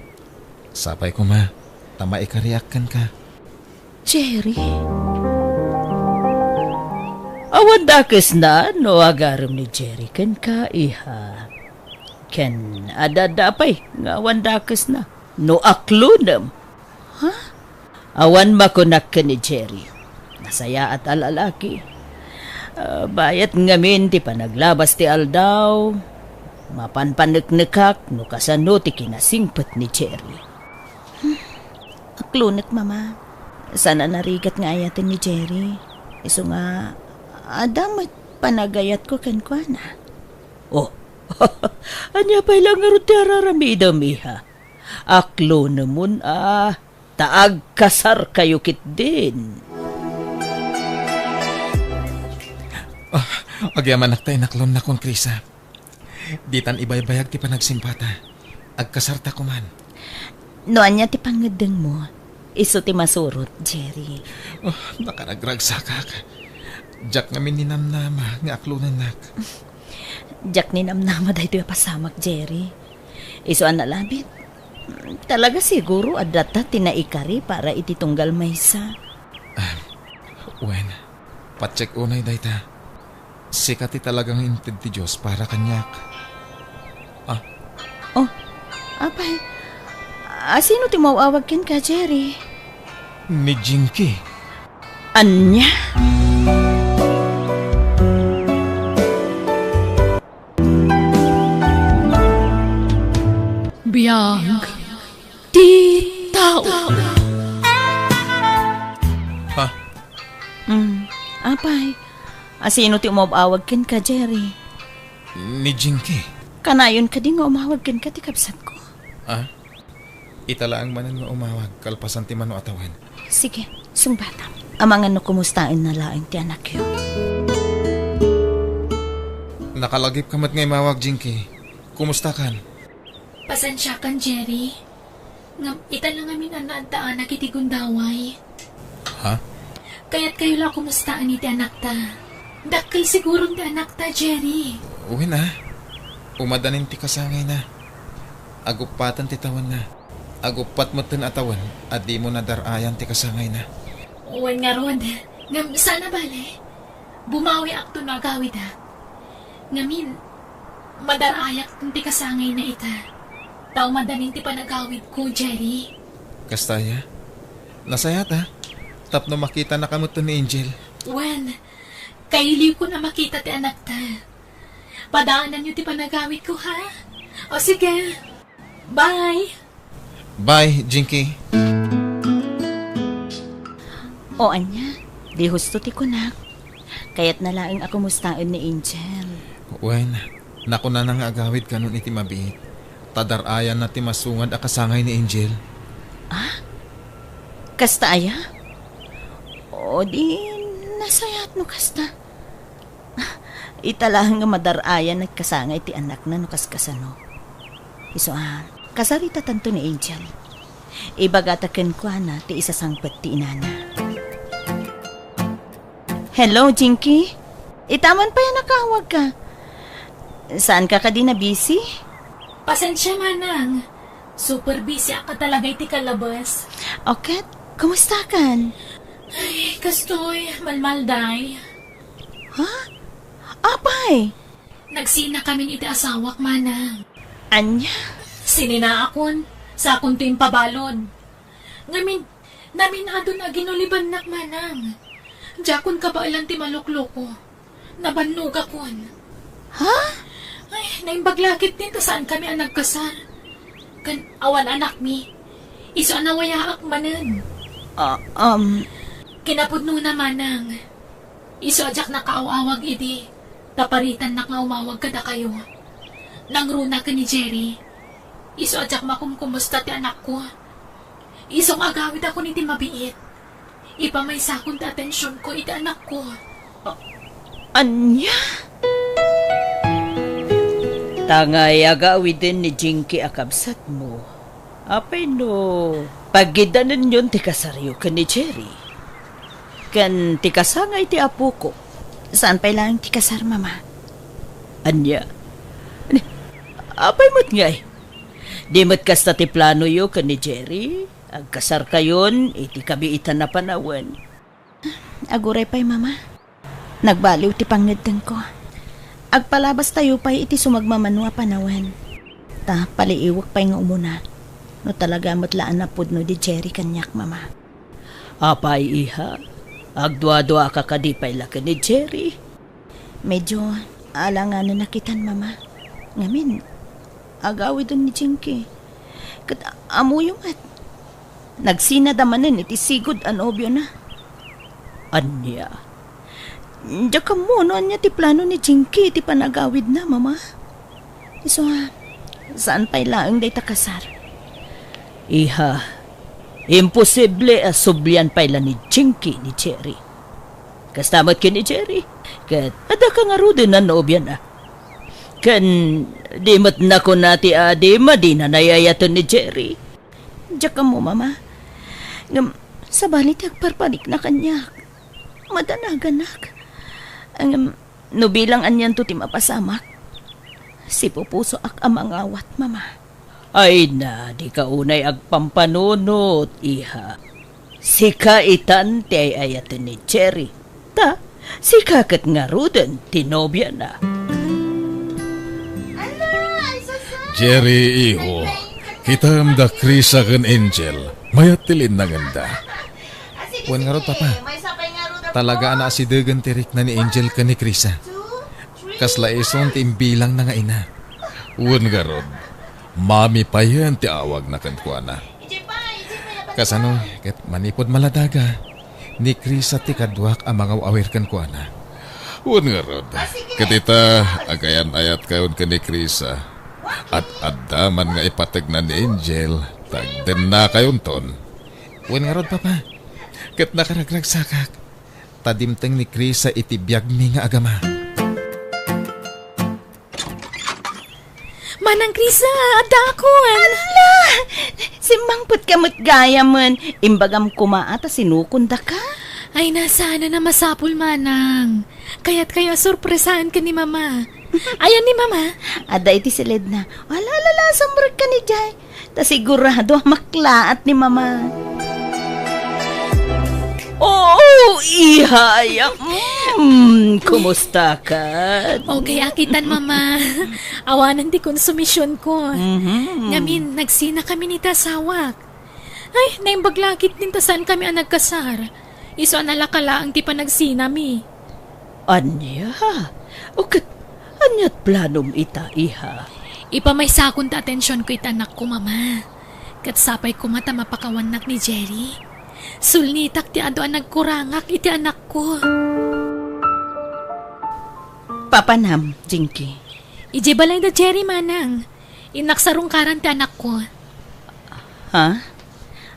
sapay koma ta maikariak kenka. Jerry? Awan dakesna no agarem ni Jerry kenka, iha. Ken adda pay nga awan dakesna no aklonem. Ha? Awan makunak ken ni Jerry. Nasayaat a lalaki. Ah, bayat ngamin ti panaglabas ti aldaw. Mapanpaneknekak no kasano ti kinasingpet ni Jerry. Aklonek, Mama. Saan a narigat nga ayaten ni Jerry. Isu nga, adda met panagayatko kenkuana. Oh, Ania pay la ngarud ti araramidem, iha? Aklonemon a, ta agkasarkayo ketdin. Ah, agyamanak ta inaklonnakon, Krisa. Ditan ibaybayag ti panagsimpata. Agkasarta koman. No ania ti pangngeddengmo, isu ti masurot, Jerry. Oh, nakaragragsakak. Diak ngamin ninamnama nga aklonennak. Diak ninamnama daytoy a pasamak, Jerry. Isu a nalabit, talaga siguro adda ta ti naikari para iti tunggal maysa. Ah, wen, patiek unay dayta. Sika ti talaga nga inted ti Dios para kaniak. Ah. Oh, apay, a, sino ti maawawag kenka, Jerry? Ni Jinky. Ania? Biag ti tao. Ha? Hmm, apay, a, sino ti umawawag kenka, Jerry? Ni Jinky. Kanayon kadi nga umawag kenka ti kabsatko? Ah? Ita laeng manen nga umawag, kalpasan ti mano a tawen. Sige, sungbatam. Amangan no kumustaenna laeng ti anakyo. Nakalagipka met nga imawag, Jinky. Kumustakan? Pasensiakan, Jerry. Ngem ita la ngamin a naaddaanak iti gundaway. Ha? Kayatkayo la a kumustaen iti anakta. Dakkel siguron ti anakta, Jerry. Wen a. Umadanin ti kasangayna. Aguppaten ti tawenna. Aguppat metten a tawen a dimo nadar-ayan ti kasangayna. Wen ngarud, ngem saan a bale. Bumawiakto no agawidak. Ngamin, madar-ayak ti kasangayna ita. Ta umadanin ti panagawidko, Jerry. Kasta aya? Nasayaat a. Tapno makitanaka metten ni Angel. Wen, kailiwkon a makita ti anakta. Padaananyo ti panagawidko, ha? O sige. Bye. Bye, Jinky. O ania, di husto ti kunak. Kayatna laeng a kumustaen ni Angel. Wen, nakunana nga agawid kanon iti mabiit. Ta dar-ayanna ti masungad a kasangay ni Angel. Ah? Kasta aya? O di, nasayaat no kasta. Ita laeng nga madar-ayan nagkasangay ti anakna no kaskasano. Isu a, kasarita tanto ni Angel. Ibagata kenkuana ti isasangpet ti inana. Hello, Jinky. Ita man pay a nakaawagka. Saanka kadi nabisi? Pasensia, manang. Super busy ak talaga iti kalabas. O ket, kumustakan? Ay, kastoy, malmalday. Ha? Apay? Nagsinakamin iti asawak, manang. Ania? Sininaakon, sakonto impabalon. Ngamin, namin-adon a ginulibannak, manang. Diakon kabaelan ti malukloko. Nabannogakon. Ha? Ay, naimbag la ketdin ta saankami a nagkasar. Ken awan anakmi. Isu a nawayaak manen. Ah, um. Kinapudnona, manang. Isu a diak nakaaw-awag idi, ta paritannak nga umawag kadakayo. Nangruna ken ni Jerry. Isu a diak makumkumusta ti anakko. Isu nga agawidakon iti mabiit. Ipamaysakon ti atensionko iti anakko. A-, ania? Tangay agawiden ni Jinky a kabsatmo. Apay no pagiddanenyon ti kasaryo ken ni Jerry? Ken ti kasangay ti apoko. Saan pay laeng ti kasar, Mama? Ania? Ni-, apay met ngay? Di met kasta ti planoyo ken ni Jerry? Agkasarkayon iti kabiitan a panawen. Aguray pay, Mama. Nagbaliw ti pangngeddengko. Agpalabastayo pay iti sumagmamano a panawen. Ta paliiwek pay nga umuna. No talaga met la a napudno di Jerry kaniak, Mama. Apay, iha? Agduaduaka kadi pay la ken ni Jerry? Medyo alanganen a kitan, Mama. Ngamin, agawiden ni Jinky. Ket amoyo met. Nagsinada manen iti sigud a nobiona. Ania? Diak ammo no ania ti plano ni Jinky iti panagawidna, Mama. Isu nga, saan pay laeng dayta kasar? Iha, imposible a sublian pay la ni Jinky ni Jerry. Kasta met ken ni Jerry, ket adda ka ngaruden a nobiana. Ken di met nakuna ti adi a dina nayayaten ni Jerry. Diak ammo, Mama. Ngem, sabali ti agparpanikna kaniak. Madanaganak. Ngem, no bilang anianto ti mapasamak, sipupusoak a mangawat, Mama. Ay na, di ka unay agpampanunot, iha. Sika itan ti ay-ayaten ni Jerry. Ta, sika ket ngaruden ti nobiana. Jerry, iho, kitam da Krisa ken Angel. Mayat ti linnangenda. Wen ngarud, Papa. Talaga a naasidegen ti rikna ni Angel ken ni Krisa. Kasla isun ti imbilangna nga ina. Wen ngarud, Mami payen ti awagna kenkuana. Kasano ket manipud maladaga, ni Krisa ti kaduak a mangaw-awir kenkuana. Wen ngarud, ket ita, agayan-ayatkayon ken ni Krisa. Ad-adda man nga ipategna ni Angel, ta agdennakayonton. Wen ngarud, Papa, ket nakaragragsakak, ta dimteng ni Krisa iti biagmi nga agama. Manang Krisa, addakon! Ala! Simmangpetka met gayamen. Imbagam koma a ta sinukondaka. Ay, saan a masapul, Manang. Kayatkayo a sorpresaen ken ni Mama. Ayan ni Mama? Adda iti siledna. Ala, ala, ala, sumrekka idiay. Ta sigurado a maklaat ni Mama. Oo, iha, ay, mm, kumusta ka? Okay, akitan, Mama. Awanen ti konsumisionko. Mhm. Ngamin, nagsina kami ni ti asawak. Ay, naimbag la ketdin ta saan kami a nagkasar. Isu a nalaka laeng ti panagsinami. Ania? O ket, aniat planom ita, iha? Ipamaysakon ti atensionko iti anakko, Mama. Ket sapay koma ta mapakawannak ni Jerry. Sulnitak ti adu a nagkurangak iti anakko. Papanam, Jinky? Idiay balay da Jerry, Manang. Innak sarungkaran ti anakko. Ha?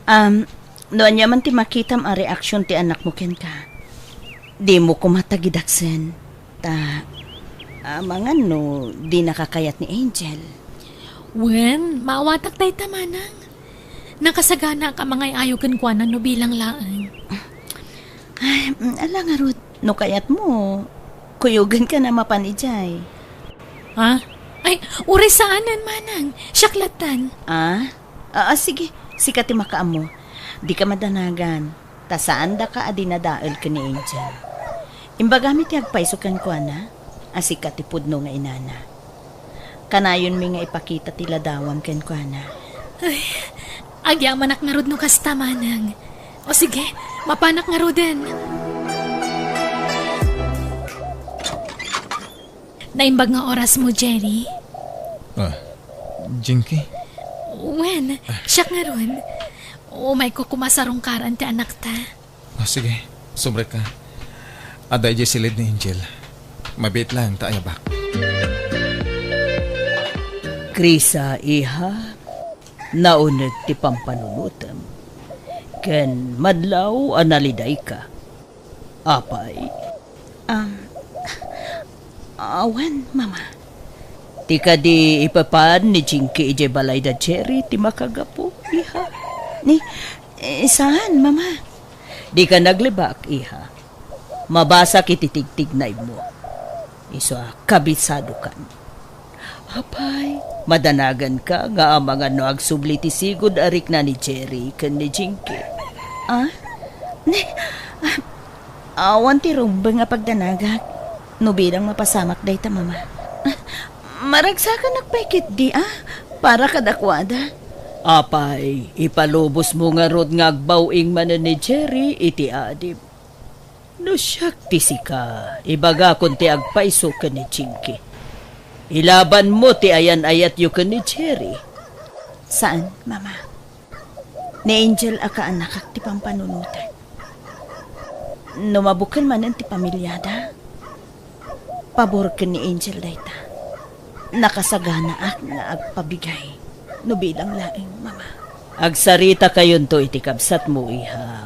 Um, no ania man ti makitam a reaksion ti anakmo kenka, dimo koma tagidaksen. Ta, amangan no dinaka kayat ni Angel. Wen, maawatak dayta, Manang. Nakasaganaak a mangay-ayo kenkuana no bilang laeng. Ay, mm, ala ngarud, no kayatmo, kuyogenka a mapan idiay. Ha? Ay, uray saanen, Manang. Siak lattan. Ah? Ah, ah, sige. Sika ti makaammo. Dika madanagan. Ta saandaka a dinadael ken ni Angel. Imbagami ti agpayso kenkuana a sika ti pudno nga inana. Kanayonmi nga ipakita ti ladawam kenkuana. Ay, agyamanak ngarud no kasta, Manang. O sige, mapanak ngaruden. Naimbag nga orasmo, Jerry. Ah, Jinky? Wen, siak ngarud. Umayko koma sarungkaran ti anakta. Ah, sige, sumrekka. Adda idiay silid ni Angel. Mabiit laeng ta ayabak. Krisa, iha, nauneg ti pampanunotem. Ken madlaw a nalidayka. Apay? Um, awan, Mama. Ti kadi ipapan ni Jinky idiay balay da Jerry ti makagapu, iha? Ni, eh, saan, Mama? Dika naglibak, iha. Mabasak iti tigtignaymo. Isu a kabisadokan. Apay, madanaganka nga amangan no agsubli ti sigud a rikna ni Jerry ken ni Jinky. Ah? Ne, ah, awan ti rumbeng a pagdanagak. No bilang mapasamak dayta, Mama. Ah, maragsakanak pay ketdi, ah, para kadakuada. Apay, ipalubosmo ngarud nga agbaw-ing manen ni Jerry iti adim. No siak ti sika, ibagakon ti agpayso ken ni Jinky. Ilabanmo ti ayan-ayatyo ken ni Jerry. Saan, Mama? Ni Angel a kaanakak ti pampanunotan. No mabukel manen ti pamiliada, pabor ken ni Angel dayta. Nakasaganaak nga agpabigay no bilang laeng, Mama. Agsaritakayon to iti kabsatmo, iha.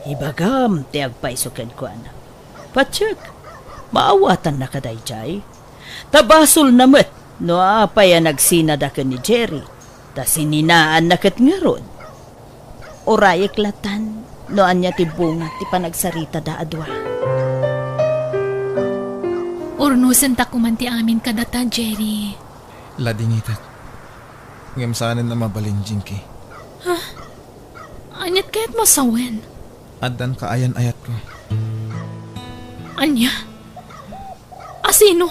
Ibagam ti agpayso kenkuana. Patiek, maawatannaka daydiay. Ta basolna met no apay a nagsinada ken ni Jerry, ta sininaanna ket ngarud. Urayek latan no ania ti bunga ti panagsaritada a dua. Urnosenta koman ti amin kadata, Jerry. Ladingitek. Ngem saanen a mabalin, Jinky. Aniat kayat mo sawen? Addan kaayan-ayatko. Ania? Asino?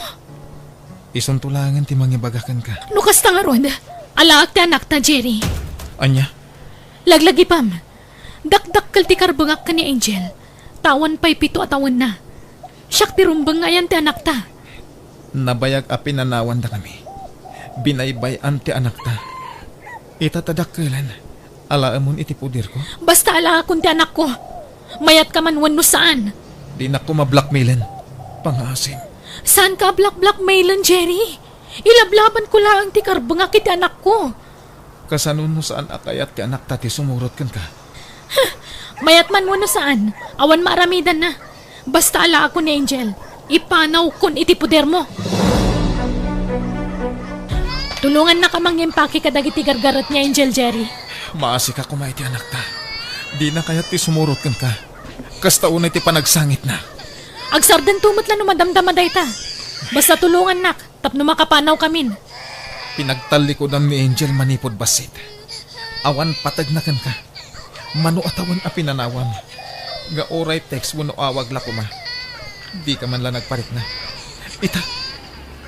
Isunto laengen ti mangibaga kenka. No kasta ngarud, alaak ti anakta, Jerry. Ania? Laglagipem. Dakdakkel ti karbengak ken ni Angel. Ta awan pay pito a tawenna. Siak ti rumbeng nga ayan ti anakta. Nabayag a pinanawandakami. Binaybay-an ti anakta. Ita ta dakkelen. Alaemon iti poderko? Basta alaakon ti anakko. Mayatka man wenno saan. Dinak koma blackmailen. Pangaasim. Saanka a black-blackmailen, Jerry. Ilablabanko laeng ti karbengak iti anakko. Kasano no saan a kayat ti anakta ti sumurot kenka? Mayat man wenno saan, awan maaramidanna. Basta alaakon ni Angel, ipanawkon iti podermo. Tulongannaka mangimpake kadagiti gargarret ni Angel, Jerry. Maasika koma iti anakta. Dina kayat ti sumurot kenka. Kasta unay ti panagsangitna. Agsardento met la no madamdama dayta. Basta tulongannak tapno makapanawkamin. Pinagtallikodam ni Angel manipud bassit. Awan pategna kenka. Mano a tawen a pinanawam. Nga uray text wenno awag la koma. Dika man la nagparikna. Ita,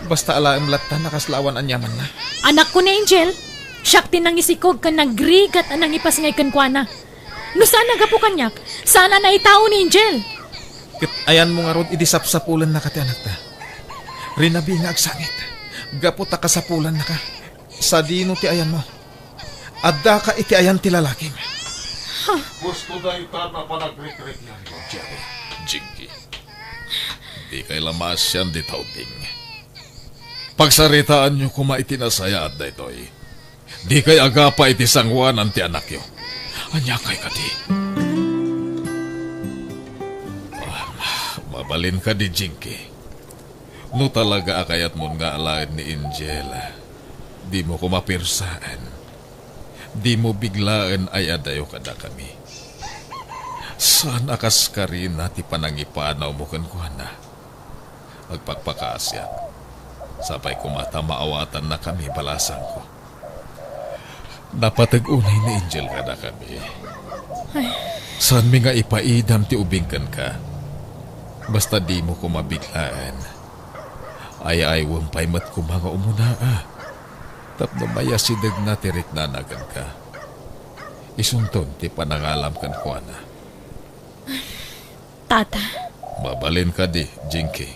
basta alaem latta a kasla awan aniamanna. Anakko ni Angel, siak ti nangisikog ken nagrigat a nangipasngay kenkuana. No saan a gapu kaniak, saan a naitao ni Angel. Ket ayanmo ngarud idi sapsapulennaka ti anakta. Rinabii nga agsangit, gapu ta kasapulannaka. Sadino ti ayanmo? Addaka iti ayan ti lalakim. Gusto dayta ta panagrikriknanyo, Jerry. Jinky, dikay la maasian dita ubing. Pagsaritaanyo koma iti nasayaat daytoy. Dikay agapa iti sangoanan ti anakyo. Aniakay kadi? Ah, mabalin kadi, Jinky? No talaga a kayatmon nga alaen ni Angel, dimo koma pirsaen. Dimo biglaen ay adayo kadakami. Saan a kas karina ti panangipanawmo kenkuana. Agpakpakaasiak. Sapay koma ta maawatannakami balasangko. Napateg unay ni Angel kadakami. Ay. Saanmi nga ipaidam ti ubing kenka. Basta dimo koma biglaen. Ay-aywem pay met koma nga umuna, a. Tapno mayasidegna ti riknana kenka. Isunton ti panangalam kenkuana. Tata. Mabalin kadi, Jinky?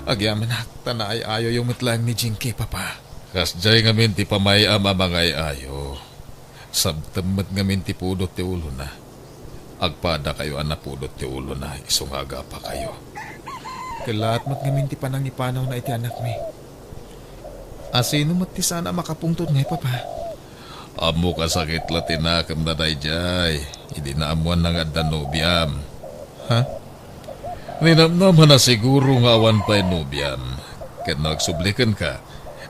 Agyamanak, ta naay-ayoyo met laeng ni Jinky, Papa. Kasdiay ngamin ti pamay-am a mangay-ayo. Sabtem met ngamin ti pudot ti ulona. Agpadakayo a napudot ti ulona isu nga agapakayo. Kellaat met ngamin ti panangipanawna iti anakmi. Asino met ti saan a makapungtot ngay, Papa? Ammok a sakit la ti nakemna daydiay idi naammoanna nga adda nobiam. Ha? Ninamnama na siguro nga awan pay nobiam. Ket no agsubli kenka,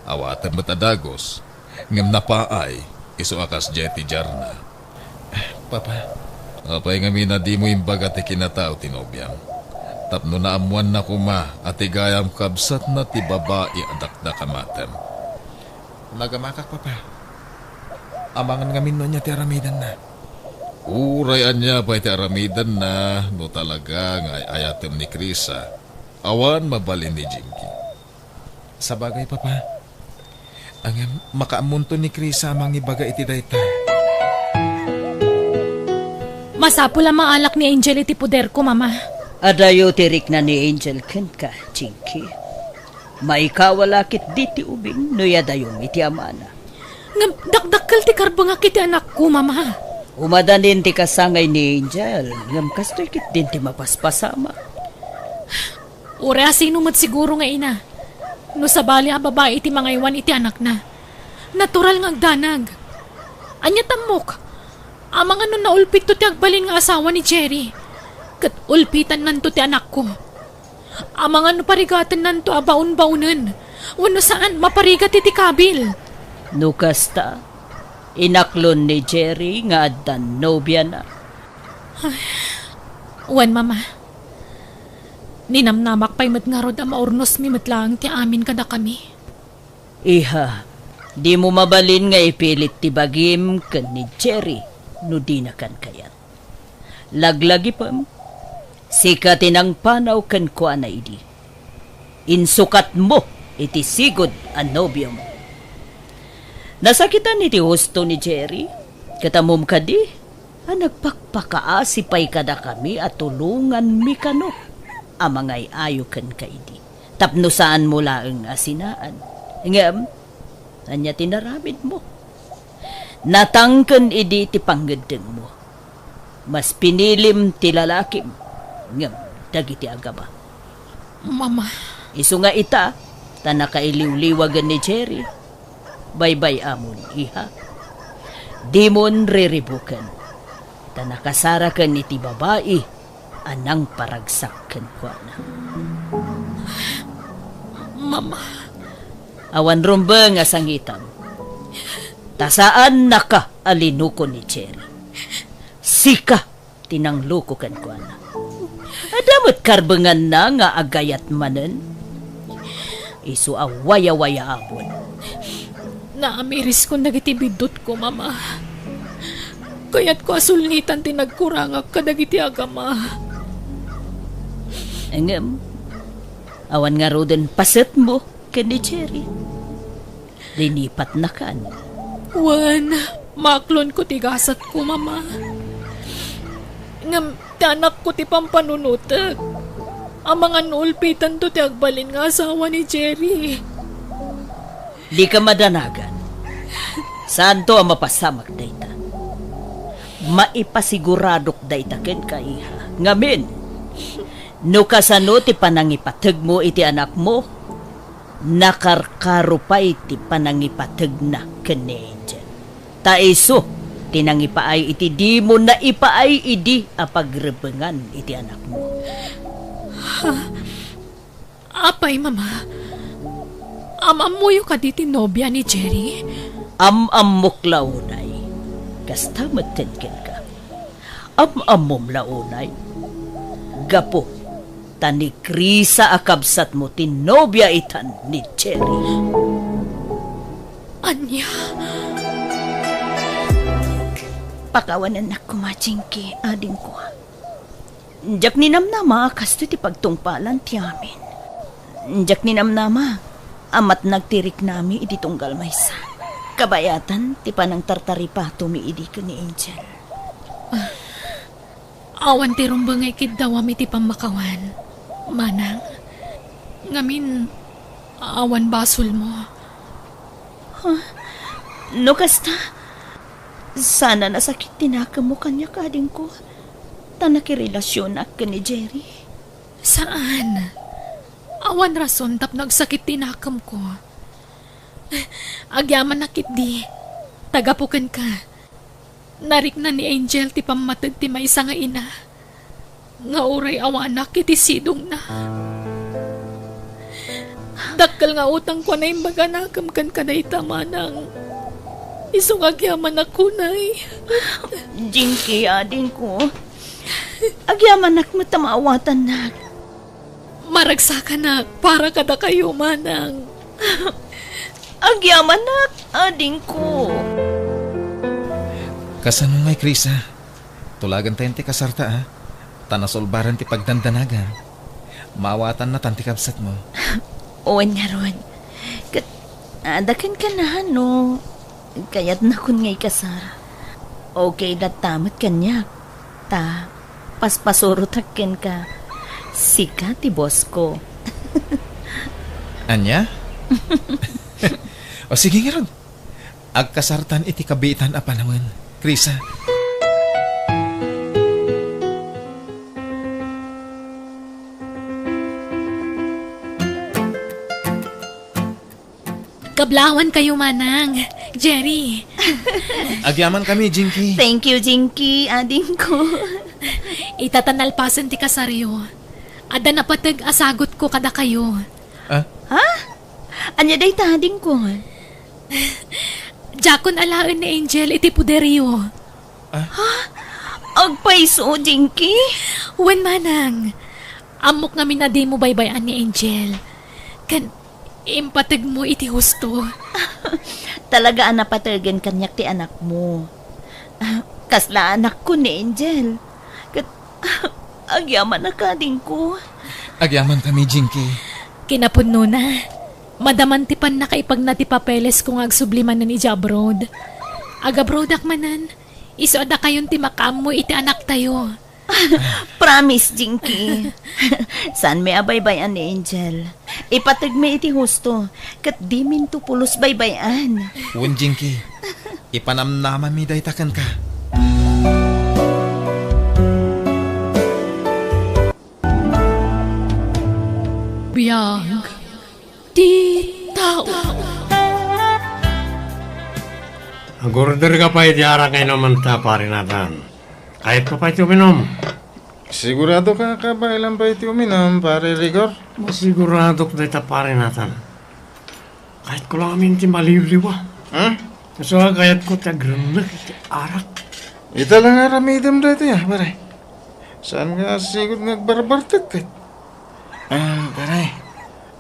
awatem met a dagus, ngem napaay, isu a kasdiay ti diarna. Papa. Apay ngamin a dimo imbaga ti kinatao ti nobiam? Tapno naammoanna koma a ti gayam kabsatna ti babai a dakdakamatem. Nagamakak, Papa. Amangan ngamin no ania ti aramidenna. Uray ania pay ti aramidenna, no talaga nga ay-ayatem ni Krisa, awan mabalin ni Jinky. Sabagay, Papa. Ngem makaammonto ni Krisa a mangibaga iti dayta. Masapul a maalak ni Angel iti poderko, Mama. Adayo ti rikna ni Angel kenka, Jinky. Maikawa la ketdi ti ubing no iyadayom iti amana. Ngem dakdakkel ti karbengak iti anakko, Mama. Umadanin ti kasangay ni Angel, ngem kastoy ketdin ti mapaspasamak. Uray a sino met siguro nga ina, no sabali a babai ti mangaywan iti anakna, natural nga agdanag. Ania ti ammok? Amangan no naulpitto ti agbalin nga asawa ni Jerry, ket ulpitannanto ti anakko. Amangan no parigatennanto a baon-baonen, wenno saan, maparigat iti kabil. No kasta, inaklon ni Jerry nga addan nobiana. Ay, wen, Mama. Ninamnamak pay met ngarud a maurnosmi met laeng ti amin kadakami. Iha, dimo mabalin nga ipilit ti bagim ken ni Jerry no dina kan kayat. Laglagipem, sika ti nangpanaw kenkuana idi. Insukatmo iti sigud a nobiom. Nasakitan iti husto ni Jerry, ket ammom kadi a nagpakpakaasi pay kadakami a tulonganmi kano a mangay-ayo kenka idi tapno saanmo laeng a sinaan. Ngem, ania ti naramidmo? Natangken idi ti pangngeddengmo. Mas pinilim ti lalakim ngem dagiti agama. Mama. Isu nga ita, ta nakailiwliwagen ni Jerry. Baybay-amon, iha. Dimon riribuken, ta nakasaraken iti babai a nangparagsak kenkuana. Mama. Awan rumbeng a sangitam. Ta saannaka a linuko ni Jerry. Sika ti nangluko kenkuana. Adda met karbenganna nga agayat manen. Isu a wayawayaamon. Naamiriskon dagiti biddutko, Mama. Kayatko a sulngitan ti nagkurangak kadagiti agama. Ngem, awan ngaruden pasetmo ken ni Jerry. Linipatnakan. Wen, maaklonko ti gasatko, Mama. Ngem ti anakko ti pampanunotek. Amangan no ulpitanto ti agbalin nga asawa ni Jerry. Dika madanagan. Saanto a mapasamak dayta. Maipasiguradok dayta kenka, iha. Ngamin, no kasano ti panangipategmo iti anakmo, nakarkaro pay ti panangipategna ken ni Angel. Ta isu ti nangipaay iti dimo naipaay idi a pagrebengan iti anakmo. Apay, Mama? Am-ammoyo kadi ti nobia ni Jerry? Am-ammok la unay. Kasta metten kenka. Am-ammom la unay. Gapu ta ni Krisa a kabsatmo ti nobia itan ni Jerry. Ania? Pakawanennak koma, Jinky, adingko. Diak ninamnama a kastoy ti pagtungpalan ti amin. Diak ninamnama a matnag ti riknami idi tunggal maysa. Kabayatan ti panangtartaripatomi idi ken ni Angel. Awan ti rumbeng nga ikiddawam iti pammakawan, Manang. Ngamin, awan basolmo. Huh? No kasta, sana nasakit ti nakemmo kaniak, adingko, ta nakirelasionak ken ni Jerry. Saan. Awan rason tapno agsakit ti nakemko. Agyamanak ketdi, ta gapu kenka. Narikna ni Angel ti pammated ti maysa nga ina nga uray awanak iti sidongna. Dakkel nga utangko a naimbaganakem kenka dayta, Manang. Isu nga agyamanak unay. Jinky, adingko. Agyamanak met a maawatannak. Maragsakanak para kadakayo, Manang. Agyamanak, adingko. Kasano ngay, Krisa? Tulagentayon ti kasarta, a? Ta nasulbaran ti pagdandanagan. Maawatannatan ti kabsatmo. Wen ngarud. Ket, adda kenka no kayatnakon nga ikasar. Okay latta met kaniak. Ta, paspasurotak kenka. Sika ti bossko. Ania? O sige ngarud. Agkasartan iti kabiitan a panawen, Krisa. Kablaawankayo, Manang. Jerry. Agyamankami, Jinky. Thank you, Jinky, adingko. Ita ta nalpasen ti kasaryo, adda napateg a sagutko kadakayo. Ah? Ha? Ania dayta, adingko? Diakon alaen ni Angel iti poderyo. Ah? Ha? Agpayso, Jinky? Wen, Manang. Ammok ngamin a dimo baybay-an ni Angel. Ken impategmo iti husto. Talaga a napategen kaniak ti anakmo. Kasla anakko ni Angel. Ket agyamanak, adingko. Agyamankami, Jinky. Kinapudnona, madaman ti pannakaipagna ti papelesko nga agsubli manen idiay abroad. Agabroadak manen, isu a dakayon ti makaammo iti anaktayo. Promise, Jinky. Saanmi a baybay-an ni Angel. Ipategmi iti husto, ket diminto pulos baybay-an. Wen, Jinky. Ipanamnamami dayta kenka. Biag ti tao. Agorder ka pay iti arak nga inumenta, Pare Nathan. Kayatko pay ti uminum. Sigurado ka, kabaelam pay ti uminum, Pare Rigor? Masiguradok dayta, Pare Nathan. Kayatko la ngamin ti maliwliwa. Hmm? Isu a kayatko ti agrennek iti arak. Ita la nga aramidem daytoy, ah, pare. Saan nga sigud nga agbarbartek ket? Ah, pare.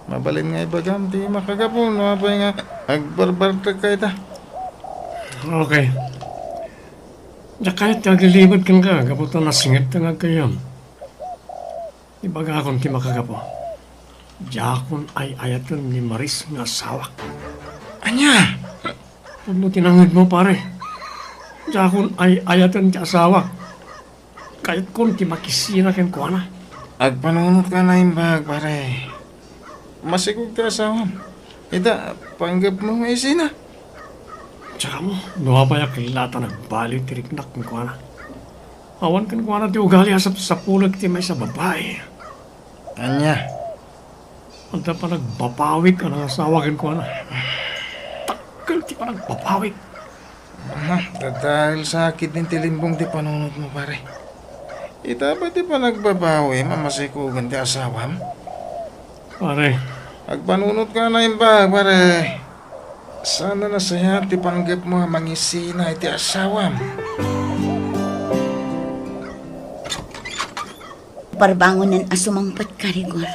Mabalin nga ibagam ti makagapu no apay nga agbarbartek ka ita. Okay. Diak kayat nga aglilibed kenka gapu ta nasinget nga agkayam. Ibagakon ti makagapu. Diakon ay-ayaten ni Maris nga asawak. Ania? Pudno ti nangngegmo, pare. Diakon ay-ayaten ti asawak. Kayatkon ti makisina kenkuana. Agpanunotka a naimbag, pare. Masikog ti asawam. Ita, panggepmo nga isina. Tsaka mo, no apay a kella ta nagbaliw ti riknak kenkuana. Awan kenkuana ti ugali a sapsapulek ti maysa a babai. Ania? Adda panagbabawik a nangasawa kenkuana. Dakkel ti panagbabawik. Ah, dadael sa ketdin ti limbong ti panunotmo, pare. Ita pay ti panagbabawim a masikugen ti asawam? Pare. Agpanunotka a naimbag, pare. Saan a nasayaat ti panggepmo a mangisina iti asawam? Parbangonen a sumangpetka, Rigor.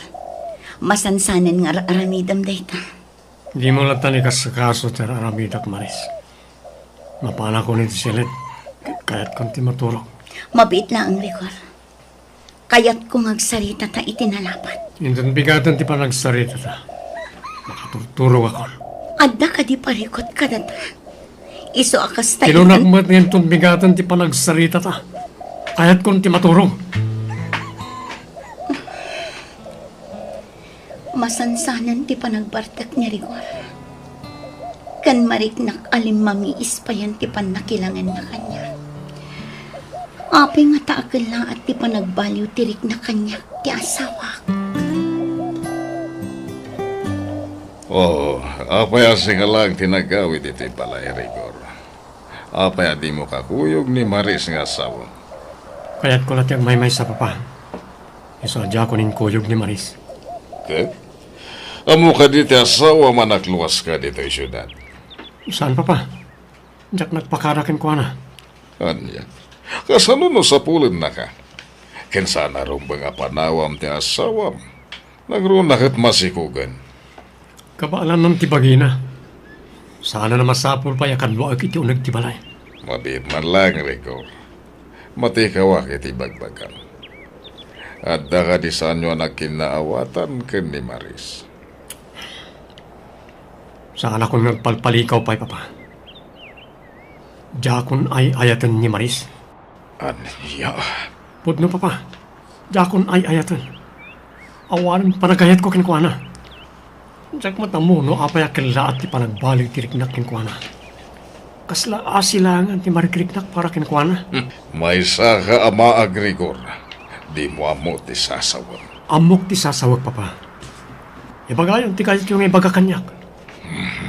Masansanen nga ar-aramidem dayta. Dimo latta ni kasakaso ti ar-aramidak, Maris. Mapanakon iti silet, ket kayatkon ti maturog. Mabiit laeng, Rigor. Kayatko nga agsaritata iti nalapat. Inton bigaten ti panagsaritata, makaturturogakon. Adda kadi parikut kadata? Isu a kasta, inunak met nga inton bigaten ti panagsaritata, kayatkon ti maturog. Masansanen ti panagbartek ni Rigor. Ken mariknak a limmamiis payen ti pannakilangenna kaniak. Apay ngata a kellaat ti panagbaliw ti rikna kaniak ti asawak? Oh, apay a sika laeng ti nagawid iti balay, Rigor? Apay a dimo kakuyog ni Maris nga asawa? Kayatko la ti agmaymaysa, Papa. Isu a diakon inkuyog ni Maris. Ket? Ammo kadi ti asawam a nakluaska ditoy siudad? Saan, Papa. Diak nagpakada kenkuana. Ania? Kasano no sapulennaka? Ken saan a rumbeng a panawam ti asawam? Nagruna ket masikugen. Kabaelan ti bagina. Saan a masapul pay a kaduaek iti uneg ti balay. Mabiit man laeng, Rigor. Matikawak iti bagbagam. Adda kadi saanyo a nagkinnaawatan ken ni Maris? Saanakon nga agpalpalikaw pay, Papa. Diakon ay-ayaten ni Maris. Ania? Pudno, Papa. Diakon ay-ayaten. Awanen panagayatko kenkuana. Diak met ammo no apay a kellaat ti panagbaliw ti riknak kenkuana. Kasla asi laengen ti marikriknak para kenkuana. Hmm. Maysaka a maag, Rigor. Dimo ammo ti sasawem. Ammok ti sasawek, Papa. Ibagayon ti kayatyo nga ibaga kaniak.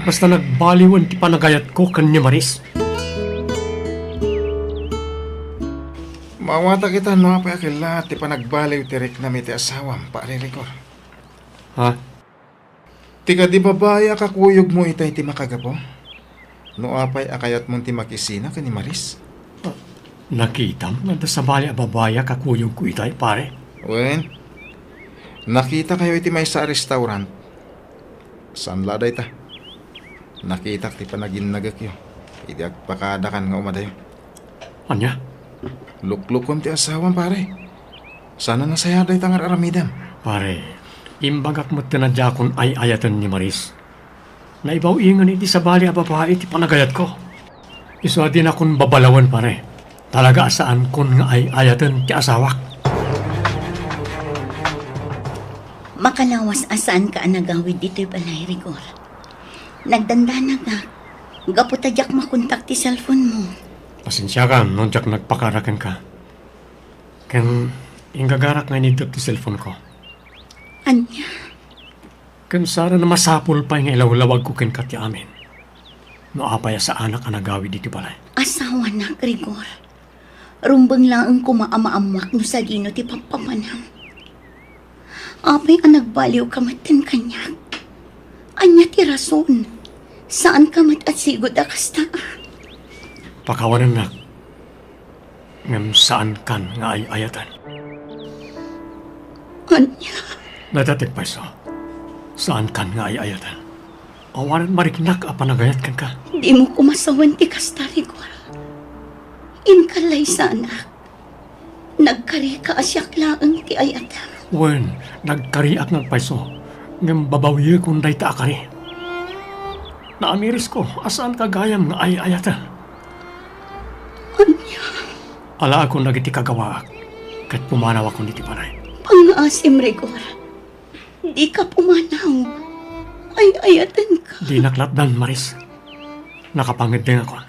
Basta nagbaliwen ti panagayatko ken ni Maris. Maawatak ita no apay a kellaat ti panagbaliw ti riknam iti asawam, Pare Rigor. Ha? Ti kadi babai a kakuyogmo itay ti makagapu? No apay a kayatmon ti makisina ken ni Maris? Nakitam nga adda sabali a babai a kakuyogko itay, pare? Wen, nakitakayo iti maysa a restaurant. Saan la dayta? Nakitak ti panaginnagekyo idi agpakadakan nga umadayo. Ania? Luklukom ti asawam, pare. Saan a nasaya dayta nga ar-aramidem? Pare, imbagak metten a diakon ay-ayaten ni Maris. Naibaw-ingen iti sabali a babai ti panagayatko. Isu a dinakon babalawen, pare. Talaga a saankon nga ay-ayaten ti asawak. Makalawas a saanka a nagawid ditoy balay, Rigor. Nagdandanagak gapu ta diak makontak ti cellphone mo. Pasensiakan no diak nagpakada kenka. Ken inggagarak nga inigdep ti cellphone ko. Ania? Ken saan a masapul pay nga ilawlawagko kenka ti amin. No apay a saanak a nagawid iti balay. Asawanak, Rigor. Rumbeng laeng koma a maammoak no sadino ti pappapanam. Apay a nagbaliwka metten kaniak? Ania ti rason? Saanka met a sigud a kasta? Pakawanennak, ngem saankan nga ay-ayaten. Ania? Dayta ti payso. Saankan nga ay-ayaten. Awanen mariknak a panagayat kenka. Dimo koma sawen ti kasta, Rigor. Inka laysanak. Nagkarika a siak laeng ti ayatem. Wen, nagkariak nga agpayso, ngem babawiekon dayta a kari. Naamirisko a saanka gayam nga ay-ayaten. Ania? Alaekon dagiti kagawaak, ket pumanawakon iti balay. Pangngaasim, Rigor. Dika pumanaw. Ay-ayatenka. Dinak latdan, Maris. Nakapangeddengakon.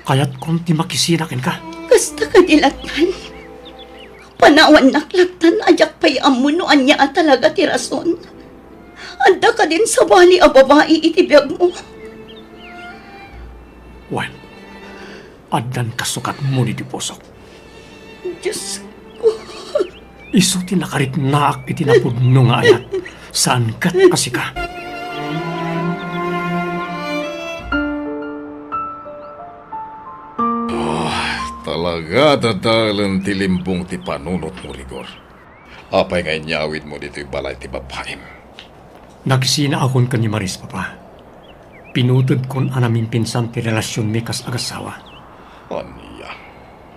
Kayatkon ti makisina kenka. Kasta kadi latdan. Panawannak latdan a diak pay ammo no ania a talaga ti rason. Adda kadin sabali a babai iti biagmo? Wen, addan kasukatmo iti pusok. Diosko. Isu ti nakariknaak iti napudno nga ayat. Saan ket a sika. Ah, talaga, dadaelen ti limbong ti panunotmo, Rigor. Apay nga inyawidmo ditoy balay ti babaim? Nakisinaakon ken ni Maris, Papa. Pinutedkon a namimpinsan ti relasionmi kas agassawa. Ania?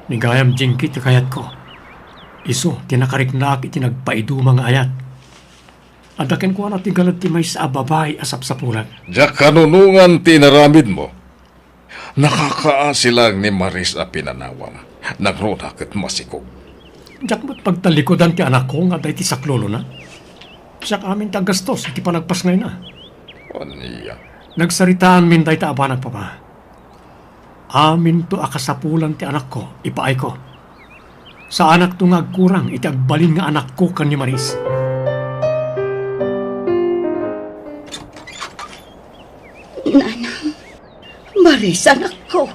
Ni gayam Jinky ti kayatko. Isu ti nakariknaak iti nagpaiduma nga ayat. Adda kenkuana ti galad ti maysa a babai a sapsapulan. Diak kanunongan ti inaramidmo. Nakakaasi laeng ni Maris a pinanawam. Nangruna ket masikog. Diak met pagtalikudan ti anakko nga adda iti saklulona. Siak amin ti aggastos iti panagpasngayna. Ania? Nagsaritaanmin dayta a banag, Papa. Aminto a kasapulan ti anakko, ipaayko. Saanakto nga agkurang iti agbalin nga anakko ken ni Maris. Nanang, Maris, anakko.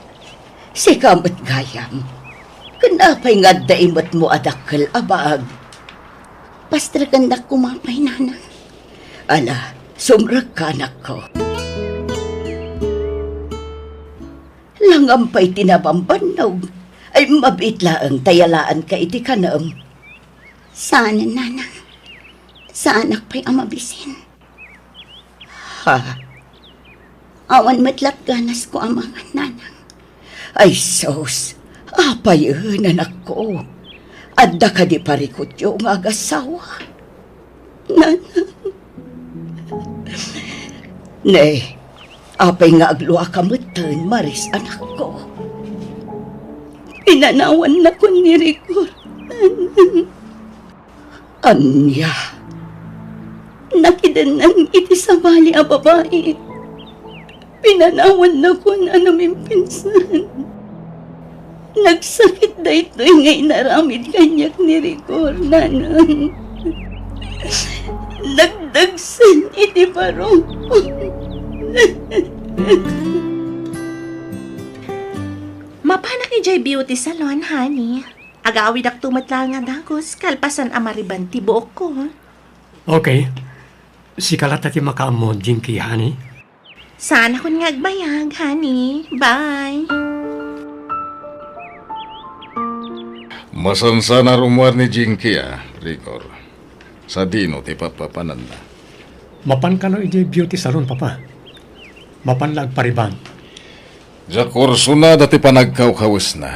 Sika met gayam. Ken apay nga adda imetmo a dakkel a baag? Pastrekendak koma pay, Nanang. Ala, sumrekka, anakko. Langam pay ti nabambannog, ay mabiit laeng ta yalaanka iti kanem. Saanen, Nanang. Saanak pay a mabisin. Ha? Awan met latganasko a mangan, Nanang. Ay sus, apayen, anakko? Adda kadi parikutyo nga agassawa? Nanang. Ne, apay nga agluaka metten, Maris, anakko? Pinanawannakon ni Rigor, Nanang. Ania? Nakidennan iti sabali a babai. Pinanawannakon a namimpinsan. Nagsakit daytoy nga inaramid kaniak ni Rigor, Nanang. Nagdagsen iti barok. Mapanak idiay beauty salon, honey. Agawidakto met laeng a dagus kalpasan a mariban ti buokko. Okay. Sika latta ti makaammo, Jinky, honey. Saanakon nga agbayag, honey. Bye. Masansan a rummuar ni Jinky, a, Rigor. Sadino ti papapananna? Mapan kano idiay beauty salon, Papa. Mapan la agpariban. Diak kursunada ti panagkawkawesna.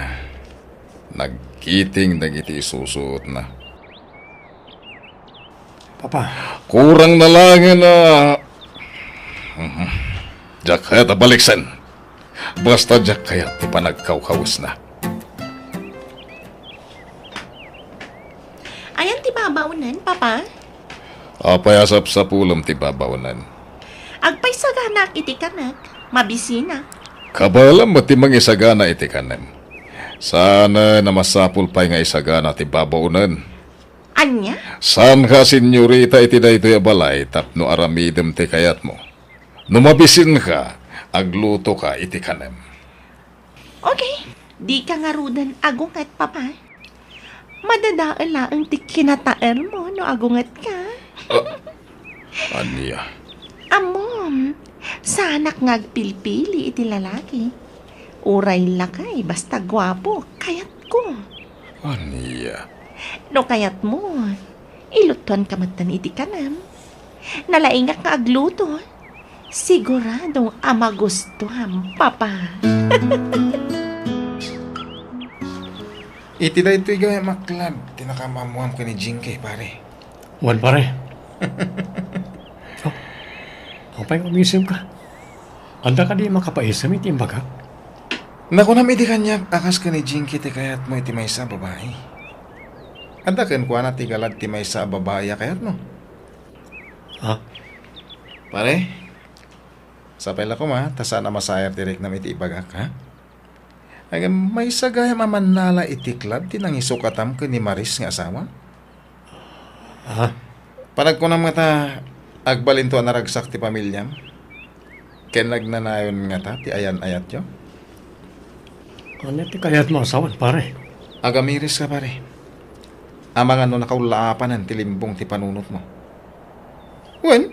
Nagkiting dagiti isusuotna. Papa. Kurang na laengen a, mhm. Diak kayat a baliksen. Basta diak kayat ti panagkawkawesna. Ayan ti babaonan, Papa? Apay a sapsapulem ti babaonan? Agpaisaganak iti kanek, mabisinak. Kabaelam met ti mangisagana iti kanem. Saan a masapul pay nga isagana ti babaonan. Ania? Saanka a senyorita iti daytoy a balay tapno aramidem ti kayatmo. No mabisinka, aglutoka iti kanem. Okay, dika ngaruden agunget, Papa. Madadael laeng ti kinataermo no agungetka. Ah, ania? Ammom, saanak nga agpilpili iti lalaki. Uray lakay, basta guapo, kayatko. Ania? No kayatmo, ilutuanka metten iti kanem. Nalaingak nga agluto. Sigurado a magustuam, Papa. Iti daytoy gayam a club ti nakaammoam ken ni Jinky, pare. Wen, pare. Oh, apay nga umisemka? Adda kadi makapaisem iti imbagak? Nakunam idi kaniak a kas ken ni Jinky ti kayatmo iti maysa a babai. Adda kenkuana ti galad ti maysa a babai a kayatmo. Ha? Pare, sapay la koma ta saan a masayar ti riknam iti ibagak, ha? Ngem maysa gayam a mannala iti club ti nangisukatam ken ni Maris nga asawa? Ha? Panagkunam ngata, agbalinto a naragsak ti pamiliam? Ken nagnanayon ngata ti ayan-ayatyo? Ania ti kayatmo a sawen, pare? Agamiris ka, pare. Amangan no nakaullaapanen ti limbong ti panunotmo. Wen,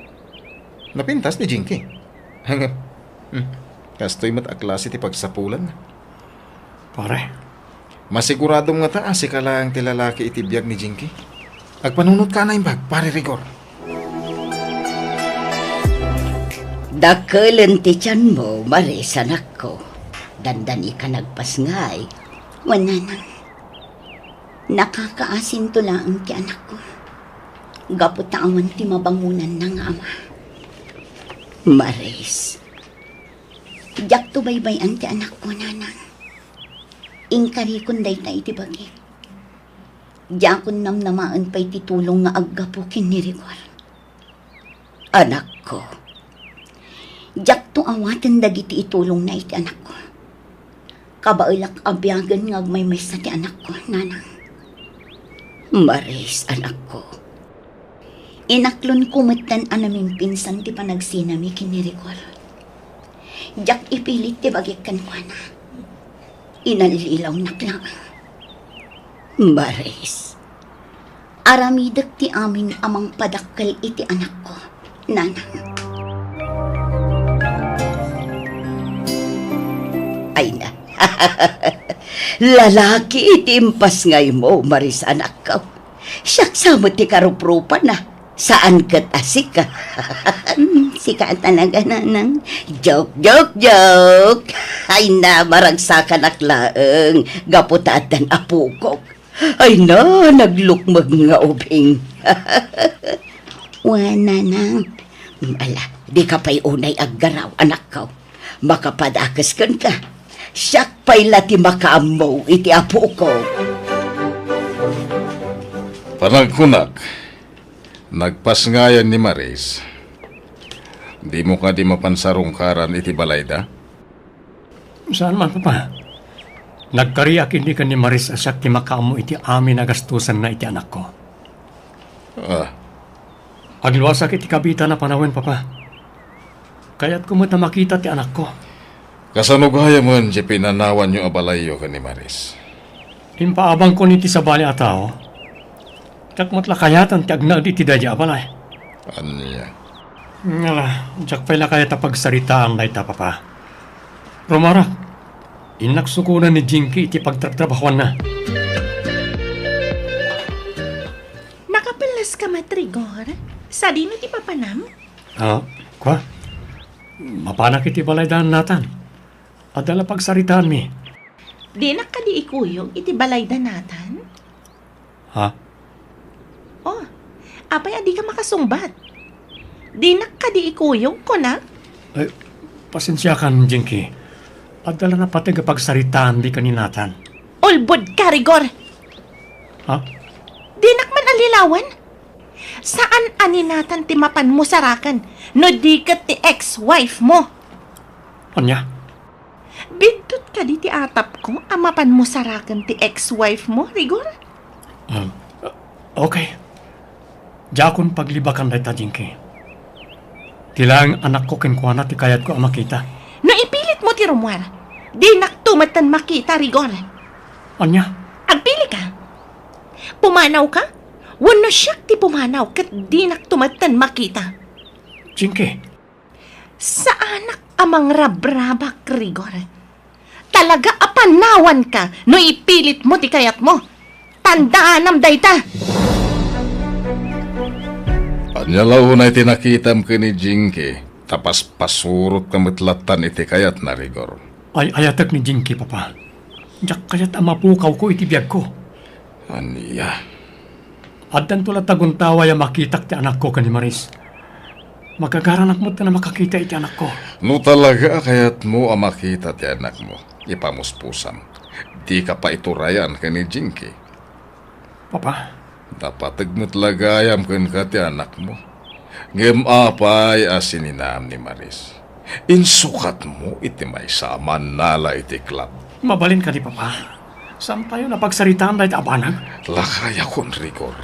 napintas ni Jinky. Hmm, kastoy met a klase ti pagsapulanna. Pare. Masiguradom ngata a sika laeng ti lalaki iti biag ni Jinky. Agpanunotka a naimbag, Pare Rigor. Dakelen ti tianmo, Maris, anakko. Dandani ka nagpasngay. Wen, nanang. Nakakaasinto laeng ti anakko. Gapu ta awan ti mabangonanna nga ama. Maris. Diakto baybay-an ti anakko, nanang. Inkarikon dayta iti bagik. Diakon namnamaen pay ti tulong nga aggapu ken ni Rigor. Anakko, diakto awaten dagiti itulongna iti anakko. Kabaelak a biagen nga agmaymaysa ti anakko, nanang. Maris, anakko. Inaklonko metten a namimpinsan ti panagsinami ken ni Rigor. Diak ipilit ti bagik kenkuana. Inallilawnak laeng. Maris, aramidek ti amin a mangpadakkel iti anakko, nanang. Ay na. Lalaki iti impasngaymo, Maris, anakko. Siak sa met ti karuprupana. Saan ket a sika. Sika talaga, nanang. Joke, joke, joke. Ay na, maragsakanak laeng. Gapu ta addan apokok. Ay na, naglukmeg nga ubing. Wen, nanang. Ala, dika pay unay aggaraw, anakko. Makapadakes kenka. Siak pay la ti makaammo iti apokok. Panagkunak, nagpasngayan ni Maris. Dimo kadi mapan sarungkaran iti balayda? Saan man, Papa. Nagkariak idi ken ni Maris a siak ti makaammo iti amin a gastusanna iti anakko. Ah. Agluasak iti kabitana panawen, Papa. Kayatko met a makita ti anakko. Kasano gayamen ti pinanawanyo a balayyo ken ni Maris? Impaabangkon iti sabali a tao. Diak met la kayatan ti agnaed iti daydiay a balay. Ania? Ngala, diak pay la kayat a pagsaritaan dayta, Papa. Rumarak, innak sukonen ni Jinky iti pagtrabtrabahuanna. Nakapelleska met, Rigor? Sadino ti papanam? Ah, kua? Mapanak iti balay da Nathan. Adda la pagsaritaanmi. Dinak kadi ikuyog iti balay da Nathan? Ha? Oh, apay a dika makasungbat? Dinak kadi ikuyog, kunak? Eh, pasensiakan, Jinky. Adda la napateg a pagsaritaanmi ken ni Nathan. Ulbodka, Rigor! Ha? Dinak man allilawen? Saan a ni Nathan ti mapanmo saraken no di ket ti ex-wife mo? Ania? Biddut kadi ti atapko a mapanmo saraken ti ex-wife mo, Rigor? Um, okay. Diakon paglibakan dayta, Jinky. Ti laeng anakko kenkuana ti kayatko a makita. No ipilitmo ti rummuar, dinakto metten makita, Rigor. Ania? Agpilika. Pumanawka? Wenno siak ti pumanaw ket dinakto metten makita? Jinky. Saanak a mangrabrabak, Rigor. Talaga a panawanka no ipilitmo ti kayatmo. Tandaanam dayta. Ania la unay ti nakitam ken ni Jinky, ta paspasurotka met lattan iti kayatna, Rigor? Ay-ayatek ni Jinky, Papa. Diak kayat a mapukawko iti biagko. Ania? Addanto la taguntaway a makitak ti anakko ken ni Maris. Magagaranak met a makakita iti anakko. No talaga a kayatmo a makita ti anakmo, ipamuspusam. Dika pay iturayan ken ni Jinky. Papa. Napateg met la gayam kenka ti anakmo. Ngem apay a sininam ni Maris? Insukatmo iti maysa a mannala iti club. Mabalin kadi, Papa? Saantayon a pagsaritaan dayta a banag? Lakayakon, Rigor.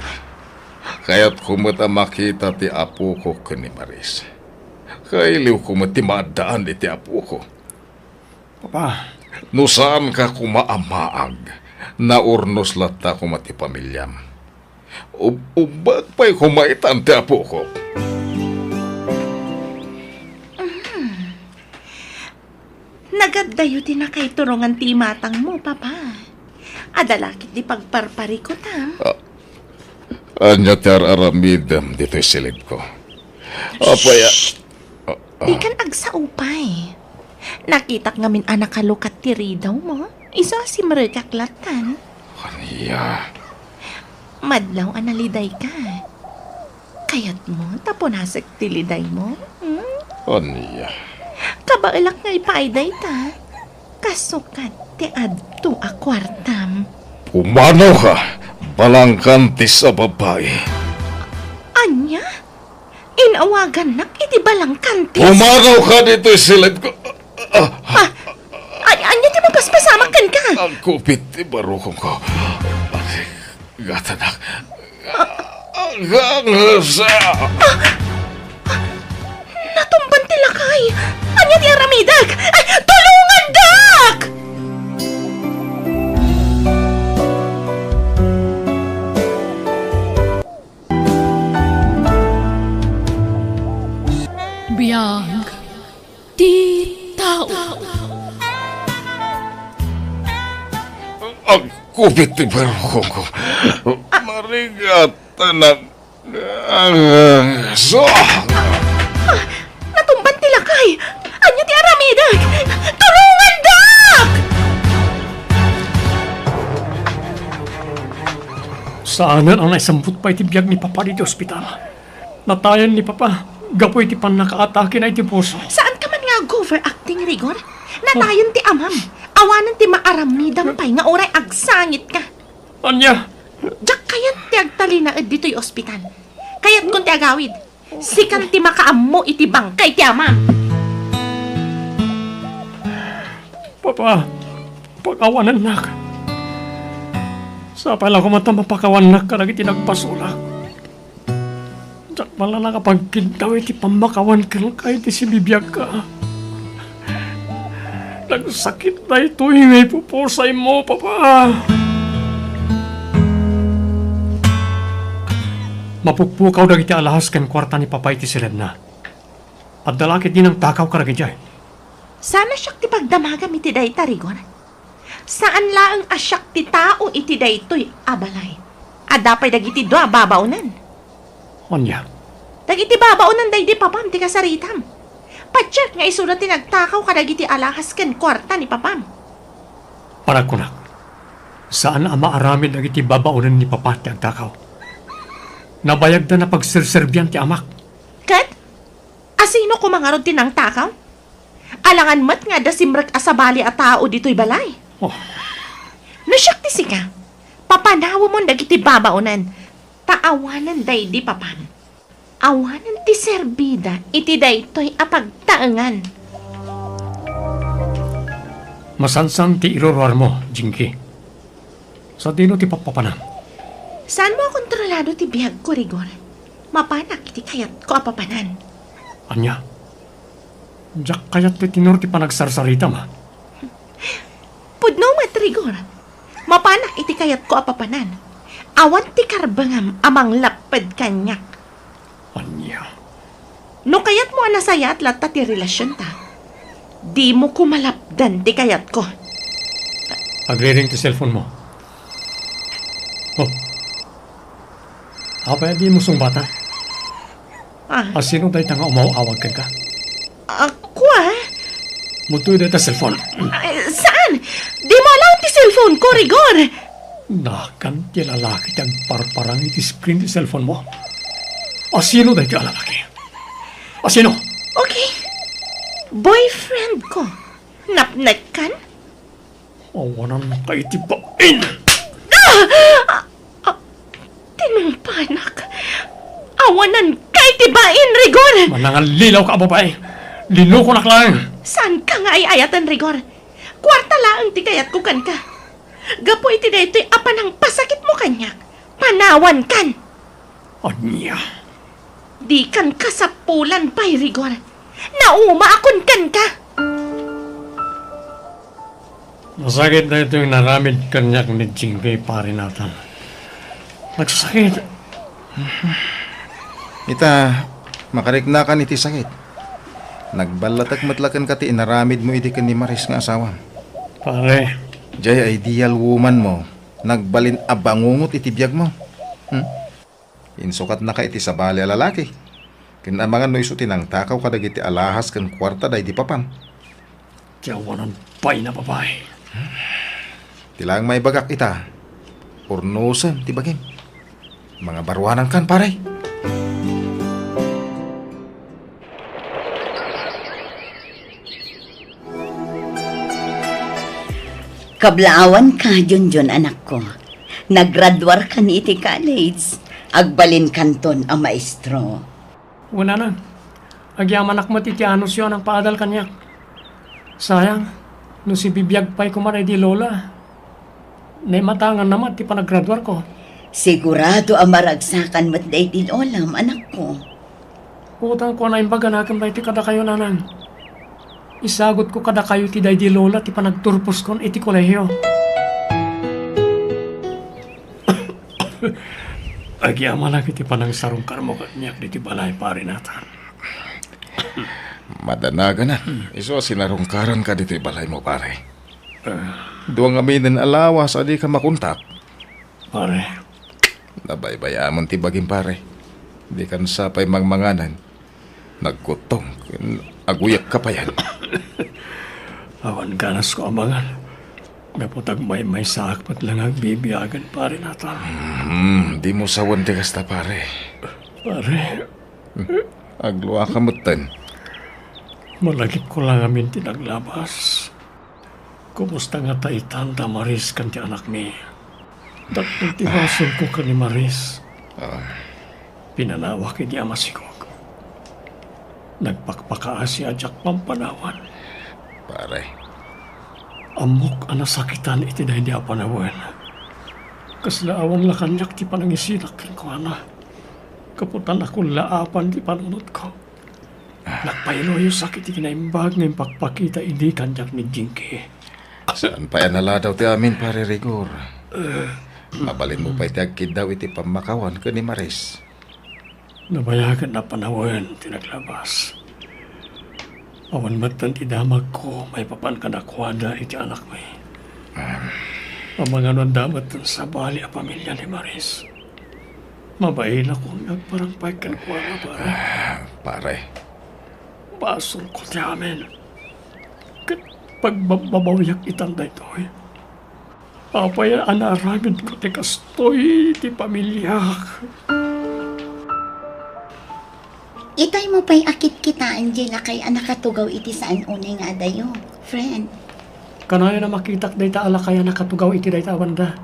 Kayatko met a makita ti apoko ken ni Maris. Kailiwko met ti maaddaan iti apoko. Papa. No saanka koma a maag, naurnos latta koma ti pamiliam. Ub-, ubbag pay koma itan ti apoko. Mm. Nagaddayo ti nakaiturongan ti imatangmo, Papa. Adda la ket ti pagparparikutam. Ah, ania ti ar-aramidem ditoy silidko? Apay a- Shh! Ah, ah. Dikan agsaupay. Nakitak ngamin a nakalukat ti ridawmo. Isu a simrekak lattan. Ania? Madlaw a nalidayka. Kayatmo ta punasek ti lidaymo? Hmm? Ania? Kabaelak nga ipaay dayta. Kasukat ti adto a kuartam. Pumanawka, balangkantis a babai. Ania? Inawagannak iti balangkantis? Pumanawka ditoy silidko. Ah, ay, ania ti mapaspasamak kenka? Agkupit ti barukongko. Gatanak. Agangsa. Natumban ti lakay. Ania ti aramidek? Ay, tulongandak! Biag ti tao. Agkupit ti barukongko. Marigat, anak. Ah, so. Natumban ti lakay! Ania ti aramidek? Tulongandak! Saanen a naisambut pay ti biag ni Papa ditoy ospital. Natayen ni Papa gapu iti pannakaatakena iti puso. Saanka man nga ag-overacting, Rigor? Natayen ti amam. Awanen ti maaramidam pay nga uray agsangitka. Ania? Diak kayat ti agtalinaed ditoy ospital. Kayatkon ti agawid. Sikan ti makaammo iti bangkay ti amam. Papa, pakawanennak. Sapay la koma ta mapakawannak kadagiti nagpasolak. Diak man la nakapagkiddaw iti pammakawan kenka iti sibibiagka. Nagsakit daytoy nga ipupusaymo, Papa. Mapukpukaw dagiti alahas ken kuarta ni Papa iti siledna. Adda la ketdi nangtakaw kadagidiay. Saan a siak ti pagdamagam iti dayta, Rigor. Saan laeng a siak ti tao iti daytoy a balay. Adda pay dagiti dua a babaonen. Ania? Dagiti babaonen daydi papam ti kasaritam. Patiek nga isuda ti nagtakaw kadagiti alahas ken kuarta ni papam. Panagkunak, saan a maaramid dagiti babaonen ni Papa ti agtakaw. Nabayagda a pagserserbian ti amak. Ket? Asino koma ngarud ti nangtakaw? Alangan met nga adda simrek a sabali a tao ditoy balay. Oh. No siak ti sika, papanawemon dagiti babaonen, ta awanen daydi papam. Awanen ti serbida iti daytoy a pagtaengan. Masansan ti iruruarmo, Jinky. Sadino ti papapanam? Saanmo a kontrolado ti biagko, Rigor. Mapanak iti kayatko a papanan. Ania? Diak kayat ti tenor ti panagsarsaritam, a? Pudno met, Rigor. Mapanak iti kayatko a papanan. Awan ti karbengam a manglapped kaniak. Ania? No kayatmo a nasayaat latta ti relasionta, dimo koma lapdan ti kayatko. Agriring ti cellphone mo. Oh. Apay a dimo sungbatan? Ah. Asino dayta nga umaw-awag kenka? Ako, a? Mudtoy dayta cellphone. Ay, saan? Dimo alaen ti cellphone ko, Rigor. Nakan ti lalaki ti agparparang iti screen ti cellphone mo. Asino dayta a lalaki? Asino? Okay. Boyfriend ko. Napnekkan? Awananka iti bain! Ah! Ah! Ah! Tinungpanak. Awananka iti bain, Rigor! Manangallilaw ka a babai. Linukonak laeng. Saanka nga ay-ayaten, Rigor. Kuarta laeng ti kayatko kenka. Gapu iti daytoy a panangpasakitmo kaniak, panawankan. Ania? Dikan kasapulan pay, Rigor. Naumaakon kenka. Nasakit daytoy nga inaramid kaniak ni Jinky, Pare Nathan. Nagsasakit. Ita, makariknakan iti sakit. Nagballatek met la kenka ti inaramidmo idi ken ni Maris nga asawam. Pare. Jay ideal woman mo, nagbalin a bangungot iti biagmo. Hmm? Insukatnaka iti sabali a lalaki. Ken amangan no isu ti nangtakaw kadagiti alahas ken kuarta daydi papam. Ti awanan pay a babai. Ti laeng maibagak ita, urnosem ti bagim. Mangabaruanankan, pare. Kablaawanka, Junjun, anakko. Nagraduarkan iti college. Agbalinkanton a maestro. Wen, nanang, agyamanak met iti anusyo a nangpaadal kaniak. Sayang, no sibibiag pay koma daydi lola, naimatanganna met ti panagraduarko. Sigurado a maragsakan met daydi lolam, anakko. Utangko a naimbag a nakem daytoy kadakayo, nanang. Isagutko kadakayo ti daydi lola ti panagturposkon iti kolehio. Agyamanak iti panangsarungkarmo kaniak ditoy balay, Pare Nathan. Madanaganan, isu a sinarungkaranka ditoy balaymo, pare. Ah. Dua ngaminen a lawas a dika makontak. Pare. Nabaybayamon ti bagim, pare. Dikan sa pay mangmanganan. Nagkuttong ken aguyekka payen. Awan ganasko a mangan. Gapu ta agmaymaysaak met la nga agbibiagen, Pare Nathan. Hmm, dimo sawen ti kasta, pare. Pare. Hmm, agluaka metten. Malagipko la ngamin ti naglabas. Kumusta ngata itan da Maris ken ti anakmi? Dakkel ti basolko ken ni Maris. Ah. Pinanawak idi a masikog. Nagpakpakaasi a diak pampanawan. Pare. Ammok a nasakitan iti daydi a panawen. Kasla awan la kaniak ti panangisidak kenkuana. Gapu ta nakullaapan ti panunotko. Nagpailoyosak iti kinaimbag nga impakpakita idi kaniak ni Jinky. Saan pay a naladaw ti amin, Pare Rigor. Mabalinmo pay ti agkiddaw iti pammakawan ken ni Maris. Nabayagen a panawen ti naglabas. Awan metten ti damagko maipapan kadakuada iti anakmi. Amangan no adda metten sabali a pamilia ni Maris. Mabainakon nga agparangpay kenkuana, pare. Ah, pare. Basolko ti amin. Ket pagbabbabawiak itan daytoy. Apay a naaramidko ti kastoy iti pamiliak? Itaymo pay a kitkitaen diay lakay a nakatugaw iti saan unay nga adayo, friend. Kanayon a makitak dayta a lakay a nakatugaw iti dayta a banda.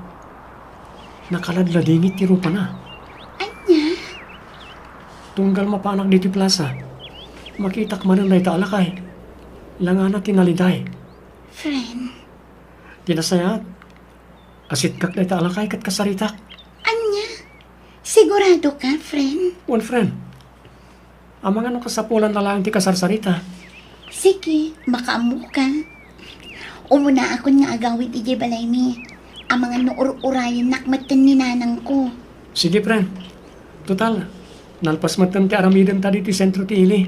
Nakaladladingit ti rupana. Ania? Tunggal mapanak ditoy plasa, makitak manen dayta a lakay. Langana ti naliday. Friend. Ti nasayaat, asitkak dayta a lakay ket kasaritak. Ania? Sigurado ka, friend? Wen, friend. Amangan no kasapulanna laeng ti kasarsarita. Sige, makaammoka. Umunaakon nga agawid idiay balaymi. Amangan no ur-urayennak metten ni nanangko. Sige, friend. Total, nalpas metten ti aramidenta ditoy sentro ti ili.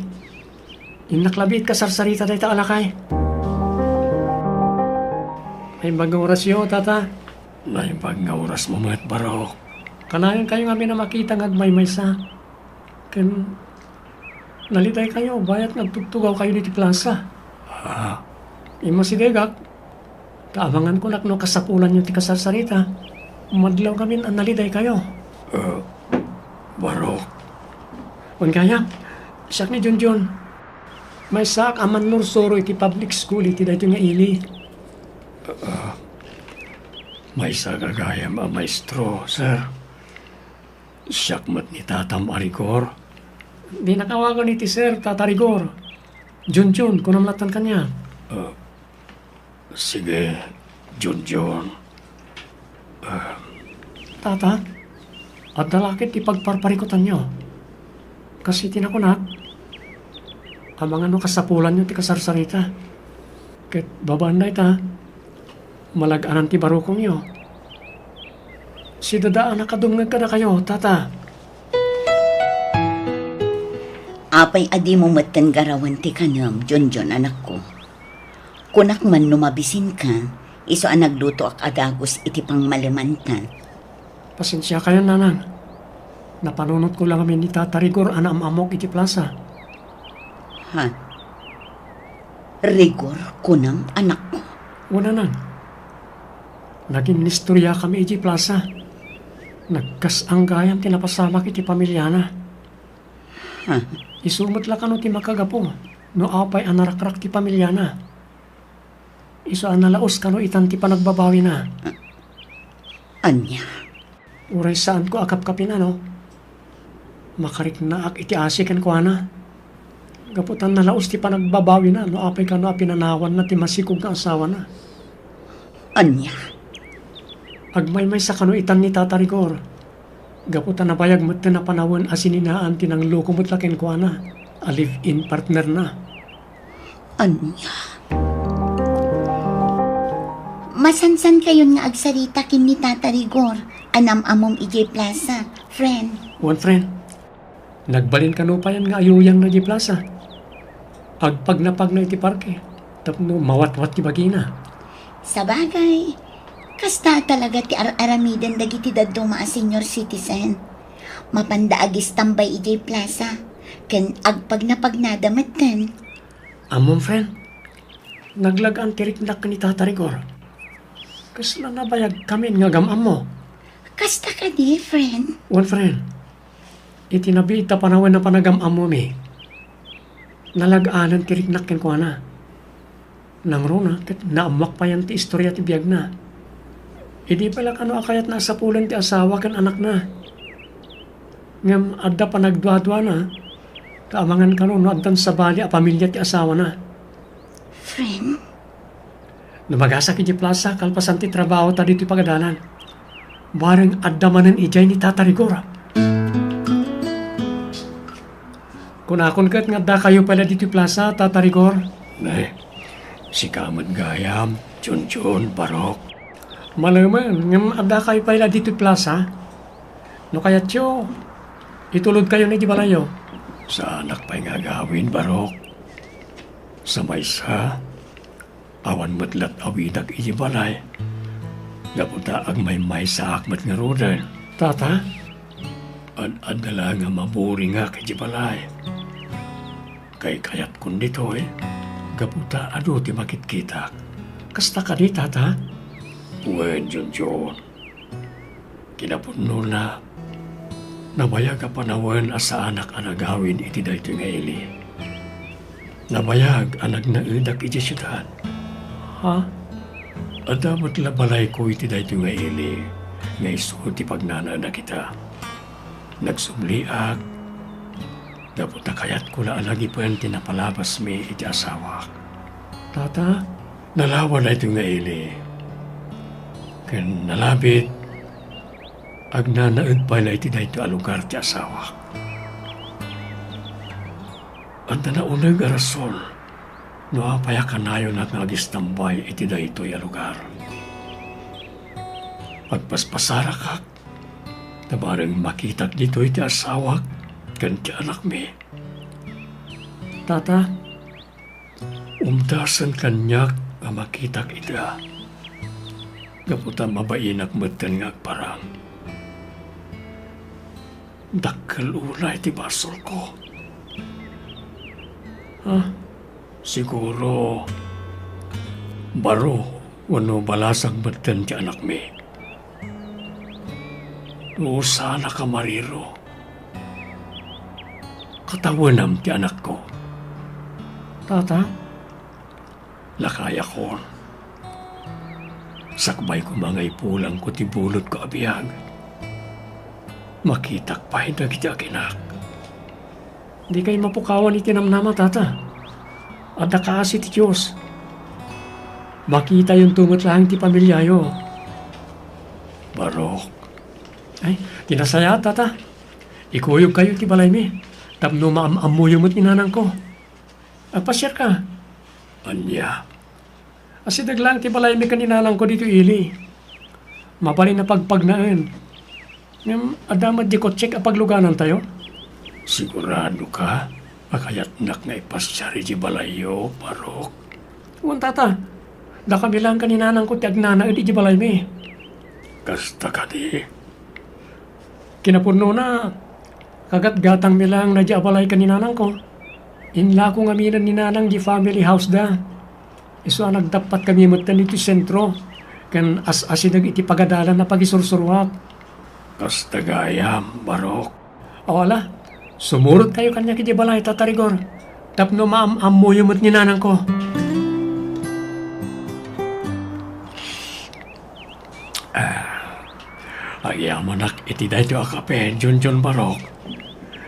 Innak labi ket kasarsarita dayta a lakay. Naimbag nga orasyo, tata. Naimbag nga orasmo met, Barok. Kanayon kayo ngamin a makita nga agmaymaysa. Ken nalidaykayo, bayat nga agtugtugawkayo ditoy plasa. Ah. Immasidegak, ta amangan ko no kasapulanyo ti kasarsarita. Madlaw ngamin a nalidaykayo. Ah, Barok. Wen gayam, siak ni Junjun. Maysaak a mannursuro iti public school iti daytoy nga ili. Ah, maysa gagayam a maestro, sir. Siak met ni tatam a Rigor. Dinak awagan iti sir, tata Rigor. Junjun, kunam lattan kaniak. Ah, sige, Junjun. Ah. Tata, adda la ket ti pagparparikutanyo. Kas iti nakunak, amangan no kasapulanyo ti kasarsarita. Ket babaen dayta, malag-anan ti barukongyo. Sidada a nakadumngeg kadakayo, tata. Apay a dimo metten garawen ti kanem, Junjun, anakko? Kunak man no mabisinka, isu a naglutoak a dagus iti pangmalemanta. Pasensiakayon, nanang. Napanunotko la ngamin ni tata Rigor a naam-ammok iti plasa. Ha? Rigor, kunam, anakko? Wen, nanang. Naginnistoriakami idiay plasa. Nagkas-ang gayam ti napasamak iti pamiliana. Ha? Isu met la kano ti makagapu no apay a narakrak ti pamiliana. Isu a nalaus kano itan ti panagbabawina. Ania? Uray saanko a kapkapin, ano? Makariknaak iti asi kenkuana. Gapu ta nalaus ti panagbabawina no apay kano a pinanawanna ti masikog nga asawana. Ania? Agmaymaysa kano itan ni Tata Rigor. Gapu ta nabayag metten a panawen a sininaan ti nangloko met la kenkuana a live-in partnerna. Ania? Masansankayon nga agsarita ken ni Tata Rigor a nam-amom idiay plasa, friend. Wen, friend. Nagbalin kano payen nga ayuyangna idiay plasa. Agpagnapagna iti parke tapno mawatwat ti bagina. Sabagay, kasta talaga ti ar-aramiden dagiti dadduma a senior citizen. Mapanda agistambay idiay plasa, ken agpagnapagnada metten. Ammom, friend, naglag-an ti riknak ken ni Tata Rigor. Kasla nabayagkamin nga agam-ammo. Kasta kadi, friend? Wen, friend. Iti nabiit a panawen a panagam-ammomi, nalag-anen ti riknak kenkuana. Nangruna ket naammoak payen ti istorya ti biagna. Idi pay la kano a kayatna a sapulen ti asawa ken anakna. Ngem adda panagduaduana, ta amangan kano no addan sabali a pamilia ti asawana. Friend? Lumagasak idiay plasa kalpasan ti trabaho ta ditoy pagadalan. Bareng adda manen idiay ni Tata Rigor. Kunakon ket nga addakayo pay la ditoy plasa, Tata Rigor. Ne, sika met gayam, Junjun, Barok. Malemen, ngem addakayo pay la ditoy plasa? No kayatyo, itulodkayon idiay balayyo. Saanak pay nga agawid, Barok. Sa maysa, awan met lat-awidak idiay balay. Gapu ta agmaymaysaak met ngaruden. Tata? Ad-adda la nga maburingak idiay balay. Kaykayatkon ditoy, gapu ta adu ti makitkitak. Kasta kadi, Tata? Wen, Junjun. Kinapudnona, nabayag a panawen a saanak a nagawid iti daytoy nga ili. Nabayag a nagnaedak idiay siudad. Ha? Adda met la balayko iti daytoy nga ili nga isu ti pagnanaedak ita. Nagsubliak gapu ta kayatko la a lagipen ti napalabasmi iti asawak. Tata? Nalawa daytoy nga ili. Ken nalabit, agnanaed pay la iti daytoy a lugar ti asawak. Adda nauneg a rason no apay a kanayonak nga agistambay iti daytoy a lugar. Agpaspasarakak, ta bareng makitak ditoy ti asawak ken ti anakmi. Tata, umdasen kaniak a makitak ida, gapu ta mabainak metten nga agparang. Dakkel unay ti basolko. Ah, siguro, baro wenno balasang metten ti anakmi. No saanak a mariro, katawenam ti anakko. Tata? Lakayakon. Sakbay koma nga ipulangko ti bulodko a biag, makitak pay dagiti aginak. Dikay mapukawan iti namnama, Tata. Adda kaasi ti Dios. Makitayonto met laeng ti pamiliayo. Barok. Ay, ti nasayaat, Tata. Ikuyogkayo ti balaymi tapno maam-ammoyo met ni nanangko. Agpasiarka. Ania? Asideg laeng ti balaymi ken ni nanangko ditoy ili. Mabalin a pagpagnaen. Ngem adda met di kotsek a pagluganantayo? Siguradoka a kayatnak nga ipasiar idiay balayyo, Barok? Wen, Tata. Dakami laeng ken ni nanangko ti agnanaed idiay balaymi. Kasta kadi? Kinapudnona, kagatgatangmi laeng daydiay a balay ken ni nanangko. Inlako ngaminen ni nanang di family house da. Isu a nagdappatkami metten iti sentro, ken as-asideg iti pagadalan a pagisursuruak. Kasta gayam, Barok. O, ala, sumurotkayo kaniak idiay balay, Tata Rigor, tapno maam-ammoyo met ni nanangko. Ah, agyamanak iti daytoy a kape, Junjun, Barok.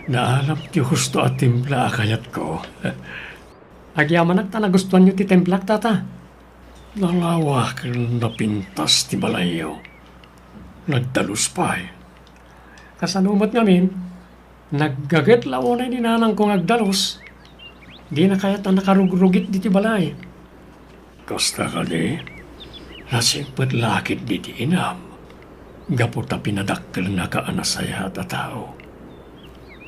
Naalam ti husto a timpla a kayatko. Agyamanak ta nagustuanyo ti timplak, Tata. Nalawa ken napintas ti balayyo. Nagdalus pay. Kasano met ngamin, naggaget la unay ni nanangko nga agdalus. Dina kayat a nakarugrugit ditoy balay. Kasta kadi, nasingpet la ketdi ti inam gapu ta pinadakkelnaka a nasayaat a tao.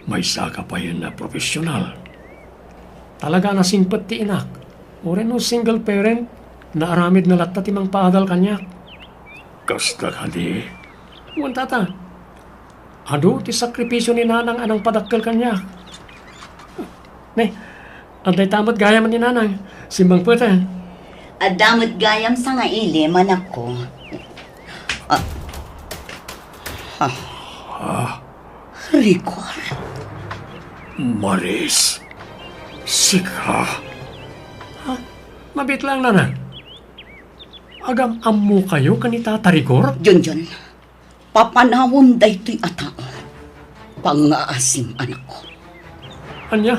Maysaka payen a profesional. Talaga a nasingpet ti inak. Uray no single parent, naaramidna latta ti mangpaadal kaniak. Kasta kadi? Wen, Tata. Adu ti sakripisio ni Nanang a nangpadakkel kaniak. Ne, adda ita met gayam ni Nanang. Simmangpet, a. Adda met gayam sangaili, manakko. Ah. Ah. Ah. Rigor. Maris. Sika. Ha? Mabitlang, Nanang. Agam-ammokayo ken ni Tata Rigor? Junjun, papanawem daytoy a tao. Pangngaasim, anakko. Ania?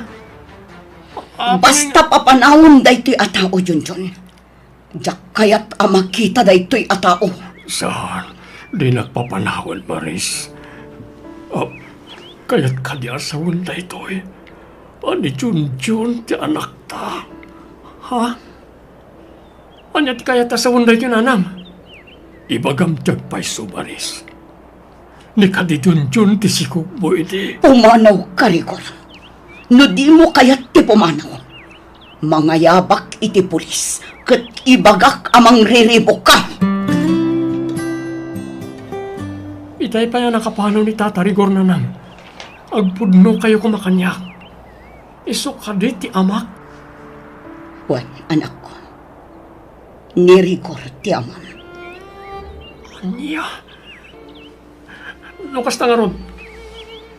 A-, apay Basta nga papanawem daytoy a tao, Junjun. Diak kayat a makita daytoy a tao. Saan? Dinak papanawen, Maris. A, kayat kadi a sawen daytoy? A ni Junjun ti anakta? Ha? Ania ti kayat a sawen daytoy, nanang? Ibagam ti agpayso, Maris. Ni kadi Junjun ti sikogmo idi. Pumanawka, Rigor. No dimo kayat ti pumanaw, mangayabak iti pulis ket ibagak a mangriribukka. Itay pay a nakapanaw ni Tata Rigor, nanang, agpudnokayo koma kaniak. Isu kadi ti amak? Wen, anakko. Ni Rigor ti amam. Ania? No kasta ngarud,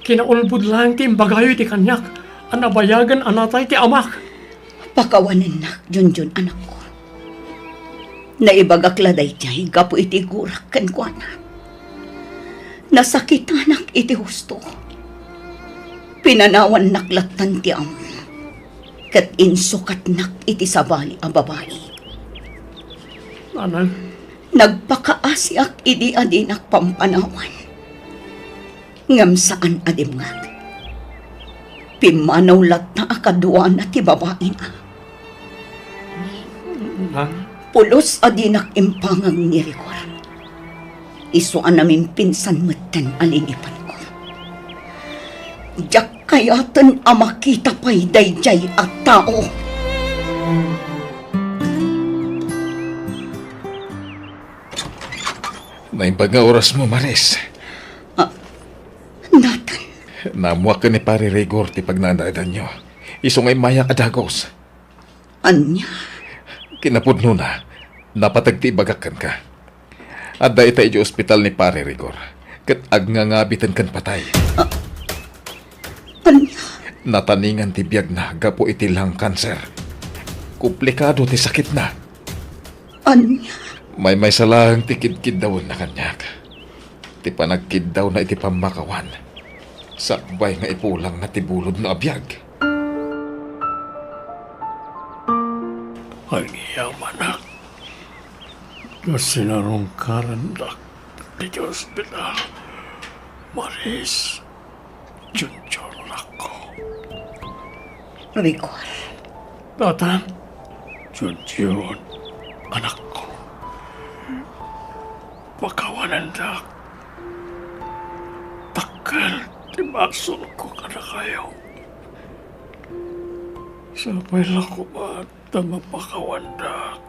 kinaulbod laeng ti imbagayo iti kaniak a nabayagen a natay ti amak. Pakawanennak, Junjun, anakko. Naibagak la daydiay gapu iti gurak kenkuana. Nasakitanak iti husto. Pinanawannak lattan ti amam, ket insukatnak iti sabali a babai. Nanang. Nagpakaasiak idi a dinak pampanawan. Ngem saan a dimngag. Pimmanaw latta a kaduana ti babaina. Nang? Pulos a dinak impangag ni Rigor. Isu a namimpinsan metten a linipanko. Diak kayaten a makita pay daydiay a tao. Naimbag nga orasmo, Maris. Ah, Nathan. Naammoak ken ni Pare Rigor ti pagnaandaedanyo. Isu nga immayak a dagus. Ania? Kinapudnona, napateg ti ibagak kenka. Adda ita idiay ospital ni Pare Rigor, ket agngangabiten ken patay. Ah, ania? Nataningan ti biagna gapu iti lung cancer. Komplikado ti sakitna. Ania? Maymaysa laeng ti kidkiddawenna kaniak. Ti panagkiddawna iti pammakawan, sakbay nga ipulangna ti bulodna a biag. Agyamanak, no sinarungkarandak iti ospital, Maris. Junjun, anakko. Rigor. Tatang. Junjun, anakko. Pakawanendak. Dakkel ti basolko kadakayo. Sapay la koma ta mapakawandak.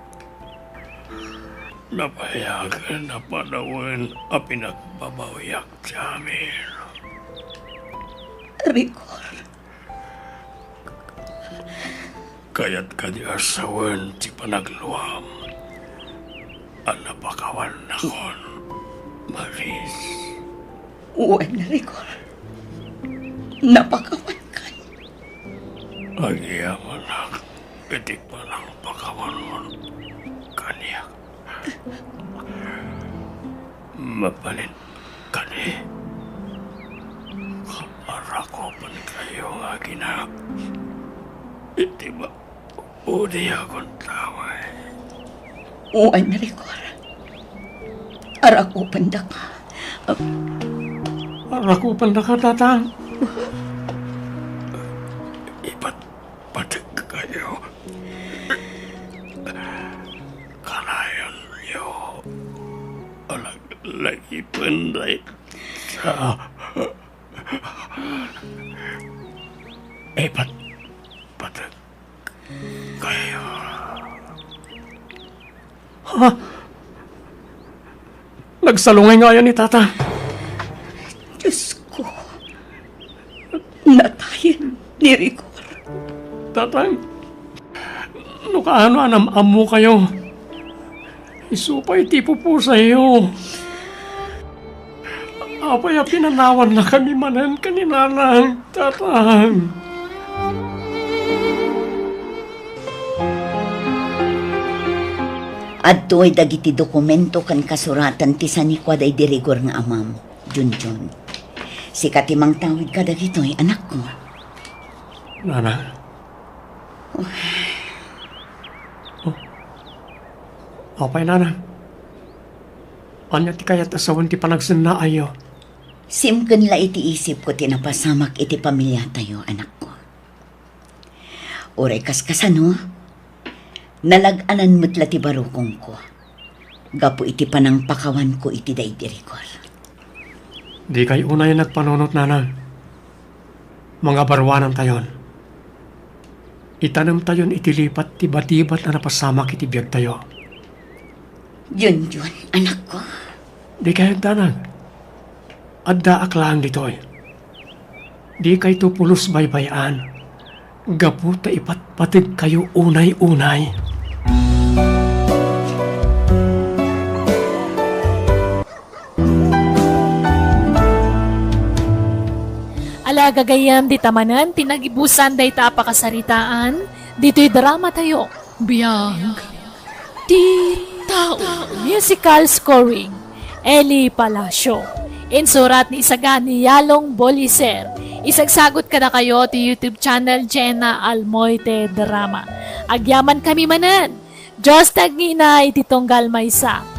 Nabayagen a panawen a pinagbabawiak ti amin. Rigor. Kayat kadi a sawen ti panagluam a napakawannakon, Maris? Wen, Rigor. Napakawankan. Agyamanak iti panangpakawanon kaniak. Mabalin kadi, arakupenkayo nga aginak iti ba-, udi a kuntaway. Wen, Rigor. Arakupendaka. Arakupendaka, Tatang. Ipat-, pateg kayo. Kanayonyo a laglagipen dayta. Ipat-, pateg kayo. Ha? Nagsalungay nga aya ni Tata? Diyos ko, natayen ni Rigor. Tatang, no kaano a nam-ammokayo, isu pay ti ipupusayyo. Apay a pinanawannakami manen ken ni Nanang, Tatang? Adtoy dagiti dokumento ken kasuratan ti sanikua daydi Rigor nga amam, Junjun. Sika ti mangtawid kadagitoy, anakko. Nanang? Oh. Apay, Nanang? Ania ti kayat a sawen ti panagsennaayyo? Simken la iti isipko ti napasamak iti pamiliatayo, anakko. Uray kaskasano, nalag-anan met la ti barukongko gapu iti panangpakawanko iti daydi rigor. Dikay unay a nagpanunot, nanang. Mangabaruanantayon. Itanemtayon iti lipat ti batibat a napasamak iti biagtayo. Junjun, anakko. Dikay agdanag. Addaak laeng ditoy. Dikayto pulos baybay-an. Gapu ta ipatpategkayo unay-unay. Ala, gagayyem, dita manen ti nagibusan dayta a pakasaritaan ditoy dramatayo. Biag ti tao. Musical scoring, Eli Palacio. Insurat ni Isaga ni Yalong Boliser. Isagsagut kadakayo ti YouTube channel Jenna Almoite Drama. Agyamankami manen. Dios ti agngina iti tunggal maysa.